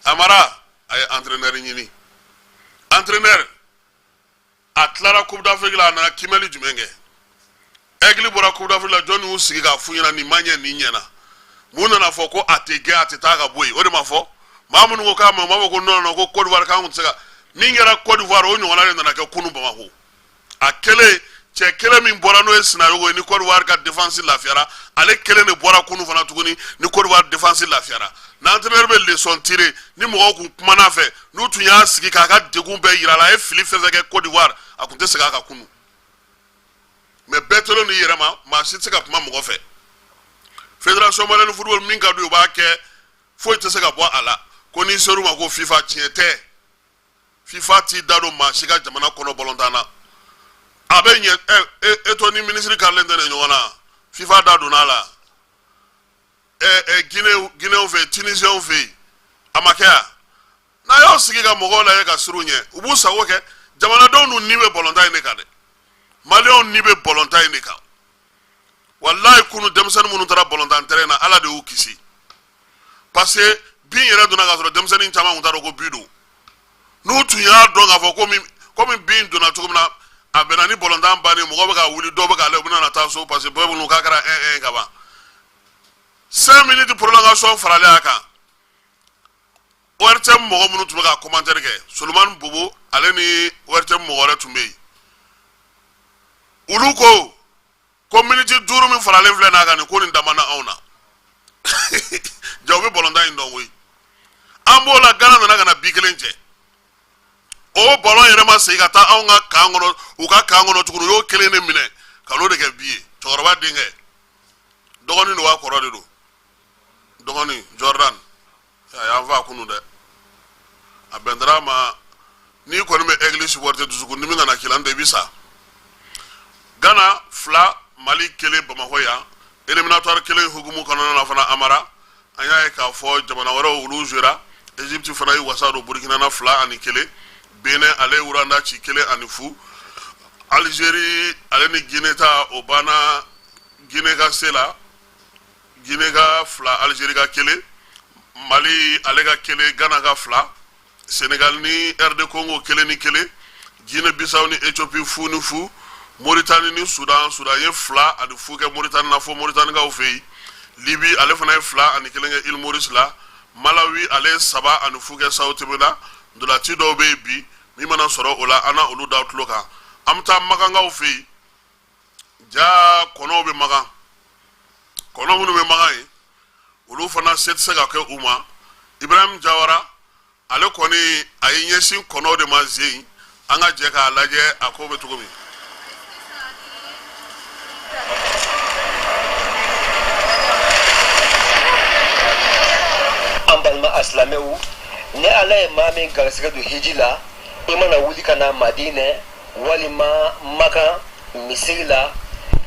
S3: Amara a ye entraîneur ɲini, entraîneur a tilara Coupe d'Afrique la, a nana kimɛli jumɛn kɛ? Aigle bɔra Coupe d'Afrique la, jɔn y'u sigi k'a f'u ɲɛna nin ma ɲɛ, nin ɲɛna? Mun nana fɔ ko a tɛ gɛn, a tɛ taa ka bɔ yen? O de ma fɔ. Maa minnu ko k'a ma, u b'a fɔ ko non non, ko Côte d'Ivoire k'an kun tɛ se ka min kɛra Côte d'Ivoire, o ɲɔgɔnna de nana kɛ kunu Bamakɔ. A kelen, cɛ kelen min bɔra, n'o ye Sinayogo ye, ni Côte d'Ivoire ka défense lafiyara, ale kelen de bɔra kunu fana tuguni ni Côte d'Ivoire défense lafiyara. N'entraîneur bɛ leçon tirer, ni mɔgɔw kun kumana fɛ, n'u tun y'a sigi k'a ka degun bɛɛ yira a la, a ye fili fɛn fɛn kɛ Côte d'Ivoire, a kun tɛ segin a kan kunu. Mais bɛɛ tolen don i yɛrɛ ma, maa si tɛ se ka kuma mɔgɔ fɛ. Fédération malienne football, min ka d'u ye, u b'a kɛ, foyi tɛ se ka bɔ a la. Ko n'i ser'u ma ko FIFA, tiɲɛ tɛ. FIFA t'i da don maa si ka jamana kɔnɔ bɔlɔntan na. A bɛ ɲɛ ɛ, e to ni minisiri karilen tɛ nin ɲɔgɔn na, FIFA da donna a la. Ɛ ɛ, Guinée, Guinéenw fɛ yen, Tunisienw fɛ yen, a ma kɛ yan. N'a y'aw sigi ka mɔgɔw lajɛ ka siran u ɲɛ, u b'u sago kɛ. Jamanadenw dun ni bɛ bɔlɔntan in de kan dɛ, maliyɛnw ni bɛ bɔlɔntan in de kan. Walayi, kunu denmisɛnnin minnu taara bɔlɔntan terrain na, Ala de y'u kisi, parce que bin yɛrɛ donna k'a sɔrɔ denmisɛnnin caman tun t'a dɔn ko bin don. N'u tun y'a dɔn k'a fɔ komi bin donna cogo min na, a bɛnna ni bɔlɔntan bannen, mɔgɔ bɛ ka wuli, dɔw bɛ k'ale, u bɛna na taa so, parce que bɛɛ bolo k'a kɛra 1-1 ka ban. 5 minutes prolongation faralen a kan. ORTM mɔgɔ minnu tun bɛ ka commentaire kɛ, Solomani Bobo ale ni ORTM mɔgɔ wɛrɛ tun bɛ yen, olu ko ko miniti 5 min faralen filɛ n'a kan nin ko nin dama na anw na. Ja u bɛ bɔlɔntan in dɔn koyi. An b'o la, Gana nana ka na bi kelen cɛ, o bɔlɔn yɛrɛ ma segin ka taa anw ka kan kɔnɔ, u ka kan kɔnɔ tuguni. U y'o kelen de minɛ ka n'o de kɛ bi ye. Cɛkɔrɔba denkɛ, dɔgɔnin don wa kɔrɔ de don? Dɔgɔnin Jordan a y'an fa kunu dɛ. A bɛntara ma, n'i kɔni bɛ Aigle supporter, dusukun dimi kana k'i la, n'o tɛ i bɛ sa. Gana 2, Mali 1, Bamakɔ yan. Éliminatoire kelen hukumu kɔnɔna na fana, Amara, an y'a ye k'a fɔ jamana wɛrɛw olu jouera. Egypte fana ye wasa don Burkina na 2-1. Benin ale ye Rwanda ci 1-0. Algérie ale ni Guinée ta, o banna Guinée ka se la, Guinée ka 2, Algérie ka 1, Mali ale ka 1, Ghana ka 2, Sénégal ni RD Congo 1-1, Guinée Bissau ni Éthiopie 0-0, Mauritanie ni Soudan, Soudan ye 2-0 kɛ Mauritanie na fo Mauritaniekaw fɛ yen. Libye ale fana ye 2-1 kɛ Île Maurice la. Malawi ale ye 3-0 kɛ Sao Tome la. Ntolanci dɔw bɛ yen bi, min mana sɔrɔ o la, an na olu da tulo kan. An bɛ taa Makankaw fɛ yen. Ja kɔnɔw bɛ Makan, kɔnɔ minnu bɛ Makan yen, olu fana se tɛ se ka kɛ u ma. Ibrahim Jawara ale kɔni a ye ɲɛsin kɔnɔw de ma zen. An ka jɛ k'a lajɛ a ko bɛ cogo min.
S8: An balima asilamɛw, ni Ala ye maa min garisɛgɛ don hiji la, i mana wuli ka na Madinɛ walima Makan misiri la,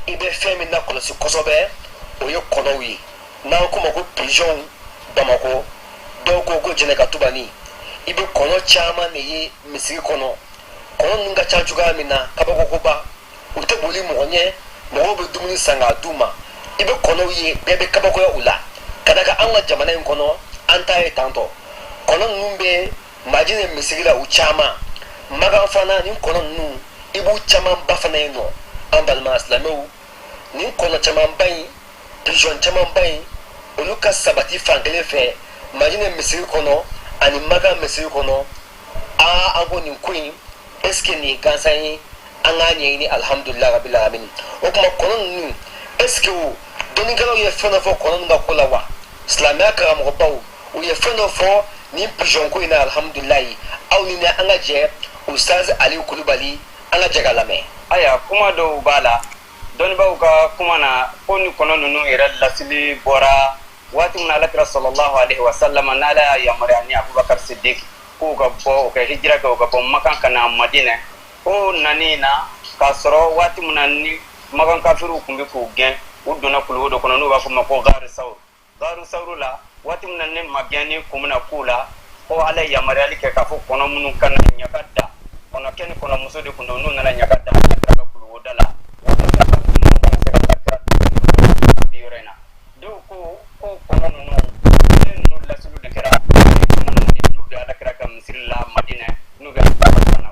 S8: i bɛ fɛn min lakɔlɔsi kosɛbɛ, o ye kɔnɔw ye, n'an k'o ma ko pigeon Bamakɔ, dɔw ko ko jɛnɛka tubani. I bɛ kɔnɔ caman de ye misiri kɔnɔ. Kɔnɔ ninnu ka ca cogoya min na, kabakokoba. U tɛ boli mɔgɔ ɲɛ, mɔgɔw bɛ dumuni san k'a d'u ma. I bɛ kɔnɔw ye, bɛɛ bɛ kabakoya u la, ka da kan an ka jamana in kɔnɔ, an ta ye tantɔ. Kɔnɔ ninnu bɛ Madinɛ misiri la, u caman. Makan fana, nin kɔnɔ ninnu, i b'u camanba fana yen nɔ. An balima silamɛw, nin kɔnɔ camanba in, pigeon camanba in, olu ka sabati fankelen fɛ Madinɛ misiri kɔnɔ ani Makan misiri kɔnɔ. Aa, an ko nin ko in, est ce que nin ye gansan ye? An k'a ɲɛɲini. Alhamdulilayi rabil alamin. O tuma kɔnɔ ninnu, est ce que o dɔnnikɛlaw ye fɛn dɔ fɔ kɔnɔ ninnu ka ko la wa? Silamɛya karamɔgɔbaw, u ye fɛn dɔ fɔ nin pigeon ko in na? Alhamdulilayi, aw ni ne, an ka jɛ Ustaz Aliyu Kulubali, an ka jɛ ka lamɛn.
S9: Ayiwa, kuma dɔw b'a la, dɔnnibaaw ka kuma na, ko ni kɔnɔ ninnu yɛrɛ lasili bɔra waati min na Alakira sɔlɔlahu alaihi wa sallam, n'Ala y'a yamaruya ni Abubakar Sidiki k'u ka bɔ, u ka hijira kɛ, u ka bɔ Makan ka na Madinɛ, ko nani na k'a sɔrɔ waati min na ni Makan kafiriw tun bɛ k'u gɛn, u donna kuluwo dɔ kɔnɔ n'u b'a fɔ ma ko Gaaru Sawuru. Gaaru Sawuru la, waati min na ni magɛnni kun bɛna k'u la, ko Ala ye yamaruyali kɛ k'a fɔ kɔnɔ minnu ka na ɲaga da, kɔnɔkɛ ni kɔnɔmuso de tun don, n'u nana ɲaga da Alakira ka kuluwo da la walasa ninnu kana se ka Alakira bi yɔrɔ in na. Dɔw ko ko kɔnɔ ninnu, den ninnu lasulu de kɛra kɔnɔ ninnu n'u bɛ Alakira ka misiri la Madinɛ, n'u bɛ ka na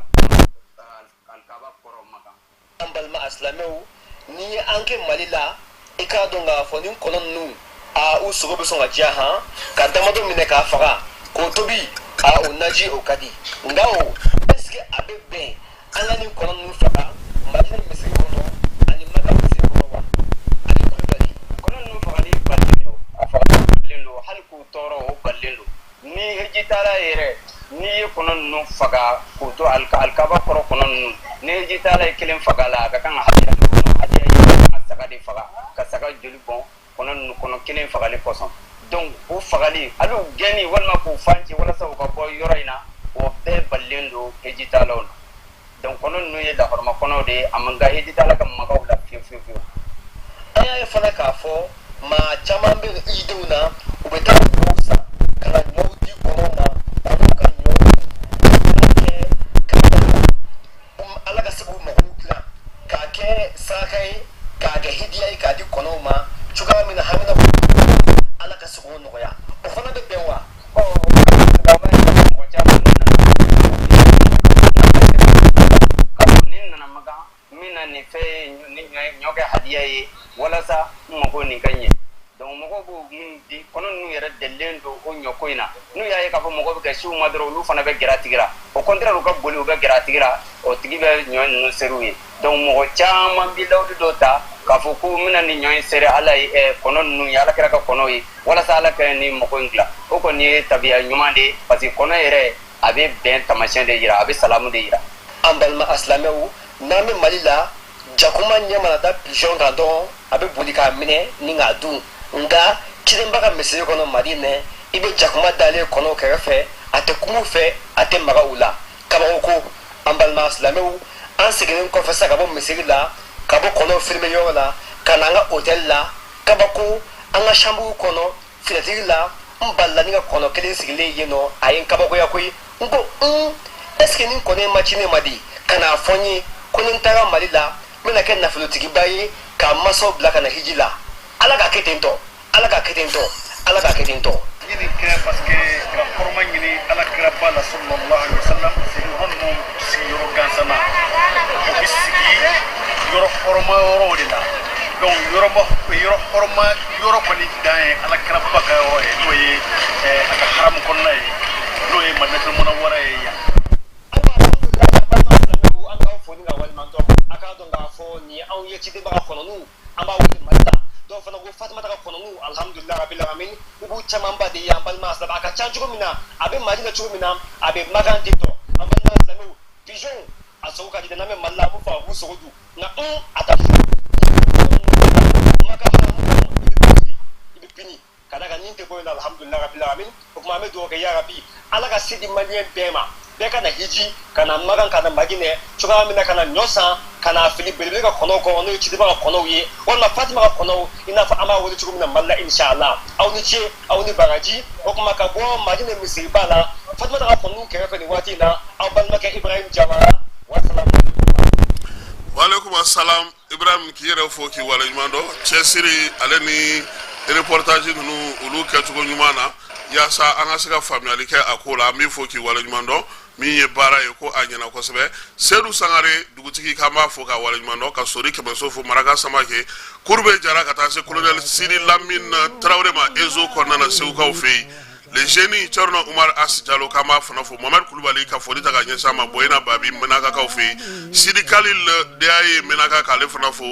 S9: Alikaba kɔrɔ Makan.
S8: An balima asilamɛw, n'i ye an kɛ Mali la, i k'a dɔn k'a fɔ nin kɔnɔ ninnu, aa, u sogo bɛ sɔn ka diya han, ka damadɔ minɛ k'a faga k'o tobi, aa, o naji o ka di. Nka o, est ce que a bɛ bɛn an ka nin kɔnɔ ninnu faga Madinɛ misiri kɔnɔ ani Maka misiri kɔnɔ wa? Ali Kulubali.
S9: Kɔnɔ ninnu fagali balilen don, a fagali balilen don, hali k'u tɔɔrɔ, o balilen don. Ni hijitala yɛrɛ, n'i ye kɔnɔ ninnu faga k'u to alikaba kɔrɔ, kɔnɔ ninnu, ni hijitala ye kelen faga la, a ka kan ka hadiya de bɔ. Hadiya ye ka saga de faga, ka saga joli bɔn kɔnɔ ninnu kɔnɔ kelen fagali kosɔn. Donc o fagali, hali u gɛnni walima k'u fan ci walasa u ka bɔ yɔrɔ in na, o bɛɛ balilen don hijitalaw la. Donc kɔnɔ ninnu ye lahɔrɔma kɔnɔw de ye, a man kan hijitala ka maga u la fiyewu fiyewu fiyewu.
S8: An y'a ye fana k'a fɔ maa caman bɛ hijidenw na, u bɛ taa ɲɔw san ka na ɲɔw di kɔnɔw ma, kɔnɔw ka ɲɔw dun kɛ ka Ala ka se k'u magow dilan, k'a kɛ saraka ye, k'a kɛ hidiya ye, k'a di kɔnɔw ma cogoya min na, hamina Ala ka se k'o nɔgɔya. O fana bɛ bɛn wa?
S9: Ɔ, mɔgɔ caman n'u nana k'a fɔ ni nana Makan, min na nin fɛn ni ɲɔ kɛ hadiya ye walasa n mako nin ka ɲɛ. Donc mɔgɔw b'o min di, kɔnɔ ninnu yɛrɛ delilen don o ɲɔko in na. N'u y'a ye k'a fɔ mɔgɔ bɛ ka sin u ma dɔrɔn, olu fana bɛ gɛrɛ a tigi la. Au contraire, u ka boli, u bɛ gɛrɛ a tigi la, o tigi bɛ ɲɔ ninnu seri u ye. Donc mɔgɔ caman bɛ layidu dɔ ta k'a fɔ ko n bɛna nin ɲɔ in seri Ala ye, kɔnɔ ninnu ye, Ala kira ka kɔnɔw ye, walasa Ala ka nin mɔgɔ in dilan. O kɔni ye tabiya ɲuman de ye, parce que kɔnɔ yɛrɛ, a bɛ bɛn taamasiyɛn de yira, a bɛ salamu de yira.
S8: An balima asilamɛw, n'an bɛ Mali la, jakuma ɲɛ mana da pigeon kan dɔrɔn, a bɛ boli k'a minɛ ni k'a dun. Nka cidenba ka misiri kɔnɔ Madinɛ, i bɛ jakuma dalen kɔnɔw kɛrɛfɛ, a tɛ kuma u fɛ, a tɛ maga u la. Kabako ko! An balima silamɛw, an seginnen kɔfɛ sa ka bɔ misiri la, ka bɔ kɔnɔw filime yɔrɔ la, ka na an ka hôtel la, kabako, an ka chambre kɔnɔ, finɛtiri la, n balila ni ka kɔnɔ kelen sigilen yen nɔ. A ye n kabakoya koyi. N ko un, est ce que nin kɔnɔ in ma ci ne ma de ka n'a fɔ n ye ko ni n taara Mali la, n bɛna kɛ nafolotigiba ye k'a masaw bila ka na hiji la? Ala k'a kɛ ten tɔ, Ala k'a kɛ ten tɔ, Ala k'a kɛ ten tɔ.
S10: N ye nin kɛ parce que ka hɔrɔma ɲini Ala kiraba la, sallallahu alaihi wasallam. Yɔrɔ ninnu sigi yɔrɔ gansan na, u bɛ sigi yɔrɔ hɔrɔma yɔrɔw de la. Donc yɔrɔ yɔrɔ hɔrɔma yɔrɔ kɔni dan ye Ala kiraba ka yɔrɔ ye, n'o ye a ka haramu kɔnɔna ye, n'o ye Madinatul Munawwara ye yan.
S8: An k'aw fo ni ka waleɲuman dɔn. A k'a dɔn k'a fɔ nin ye anw ye cidenba ka kɔnɔniw, an b'a wele Mali la. Dɔw fana ko Fatumata ka kɔnɔniw. Alhamdulilayi rabil alamin, u b'u camanba de ye. An balima silamɛ, a ka ca cogo min na, a bɛ Mali la cogo min na, a bɛ Makan ten tɔ. An balima silamɛw, pigeon a sogo ka di dɛ. N'an bɛ Mali la, an b'u faga k'u sogo dun, nka un, a ta Makan haramu kɔnɔ, i bɛ pini, i bɛ pini ka da kan nin tɛ bɔ yen nɔ. Alhamdulilayi rabil alamin. O tuma an bɛ dugawu kɛ, ya rabi, Ala ka se di maliyɛn bɛɛ ma, bɛɛ ka na hiji, ka na Makan, ka na Madinɛ cogoya min na, ka na ɲɔ san, ka na fili belebele ka kɔnɔw kɔrɔ, n'o ye cidenba ka kɔnɔw ye, walima Fatima ka kɔnɔw, i n'a fɔ an b'a wele cogo min na Mali la. Inshallah, aw ni ce, aw ni baraji. O tuma ka bɔ Madinɛ misiriba la, Fatima ka kɔnɔw kɛrɛfɛ nin waati in na, aw balimakɛ Ibrahim Jawara. Wasalamu.
S3: Waaleykum salam. Ibrahim, k'i yɛrɛ fo k'i waleɲuman dɔn. Cɛsiri ale ni reportage ninnu, olu kɛcogo ɲuman na, yaasa an ka se ka faamuyali kɛ a ko la, an b'i fo k'i waleɲuman dɔn. Min ye baara ye ko a ɲɛna kosɛbɛ. Sedu Sangare, dugutigi, k'an b'a fo k'a waleɲuman dɔn, ka Sori Kɛmɛso fo, Maraka Samake, Kurube Jara, ka taa se colonel Sidi Lamine Tarawele ma Ezo kɔnɔna na, Segukaw fɛ yen. Le génie Thierno Umar As Jalo, k'an b'a fana fo. Mohamed Kulubali, ka foli ta ka ɲɛsin a ma Boyina Babi, Menakakaw fɛ yen. Sidi Kalil DAE Menaka, k'ale fana fo.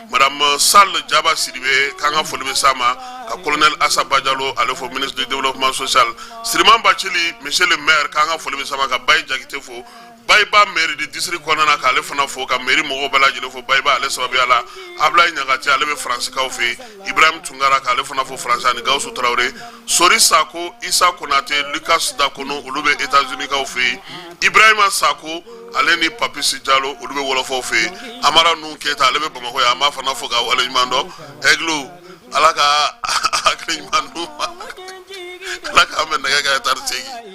S3: Madame Sall Jaba Sidibe, k'an ka foli bɛ s'a ma. Ka colonel Assa Badialo ale fo, ministre du développement social. Siriman Bacili, monsieur le maire, k'an ka foli bɛ s'a ma. Ka Bayi Jakite fo, Bayiba mairie de district kɔnɔna na, k'ale fana fo, ka mairie mɔgɔw bɛɛ lajɛlen fo Bayiba ale sababuya la. Ablaye Ɲagate, ale bɛ Faransikaw fɛ yen. Ibrahim Tunkara, k'ale fana fo Faransi, ani Gawusu Tarawele, Sori Sako, Isa Konate, Lucas Dakono, olu bɛ États-Unis kaw fɛ yen. Ibrahima Sako ale ni Papisi Jalo, olu bɛ Wɔlɔfɔw fɛ yen. Amara Nun Keyita, ale bɛ Bamakɔ yan, an b'a fana fo ka waleɲuman dɔn. Aigle, Ala ka hakili ɲuman d'u ma, Ala k'an bɛn nɛgɛ kanɲɛ 18.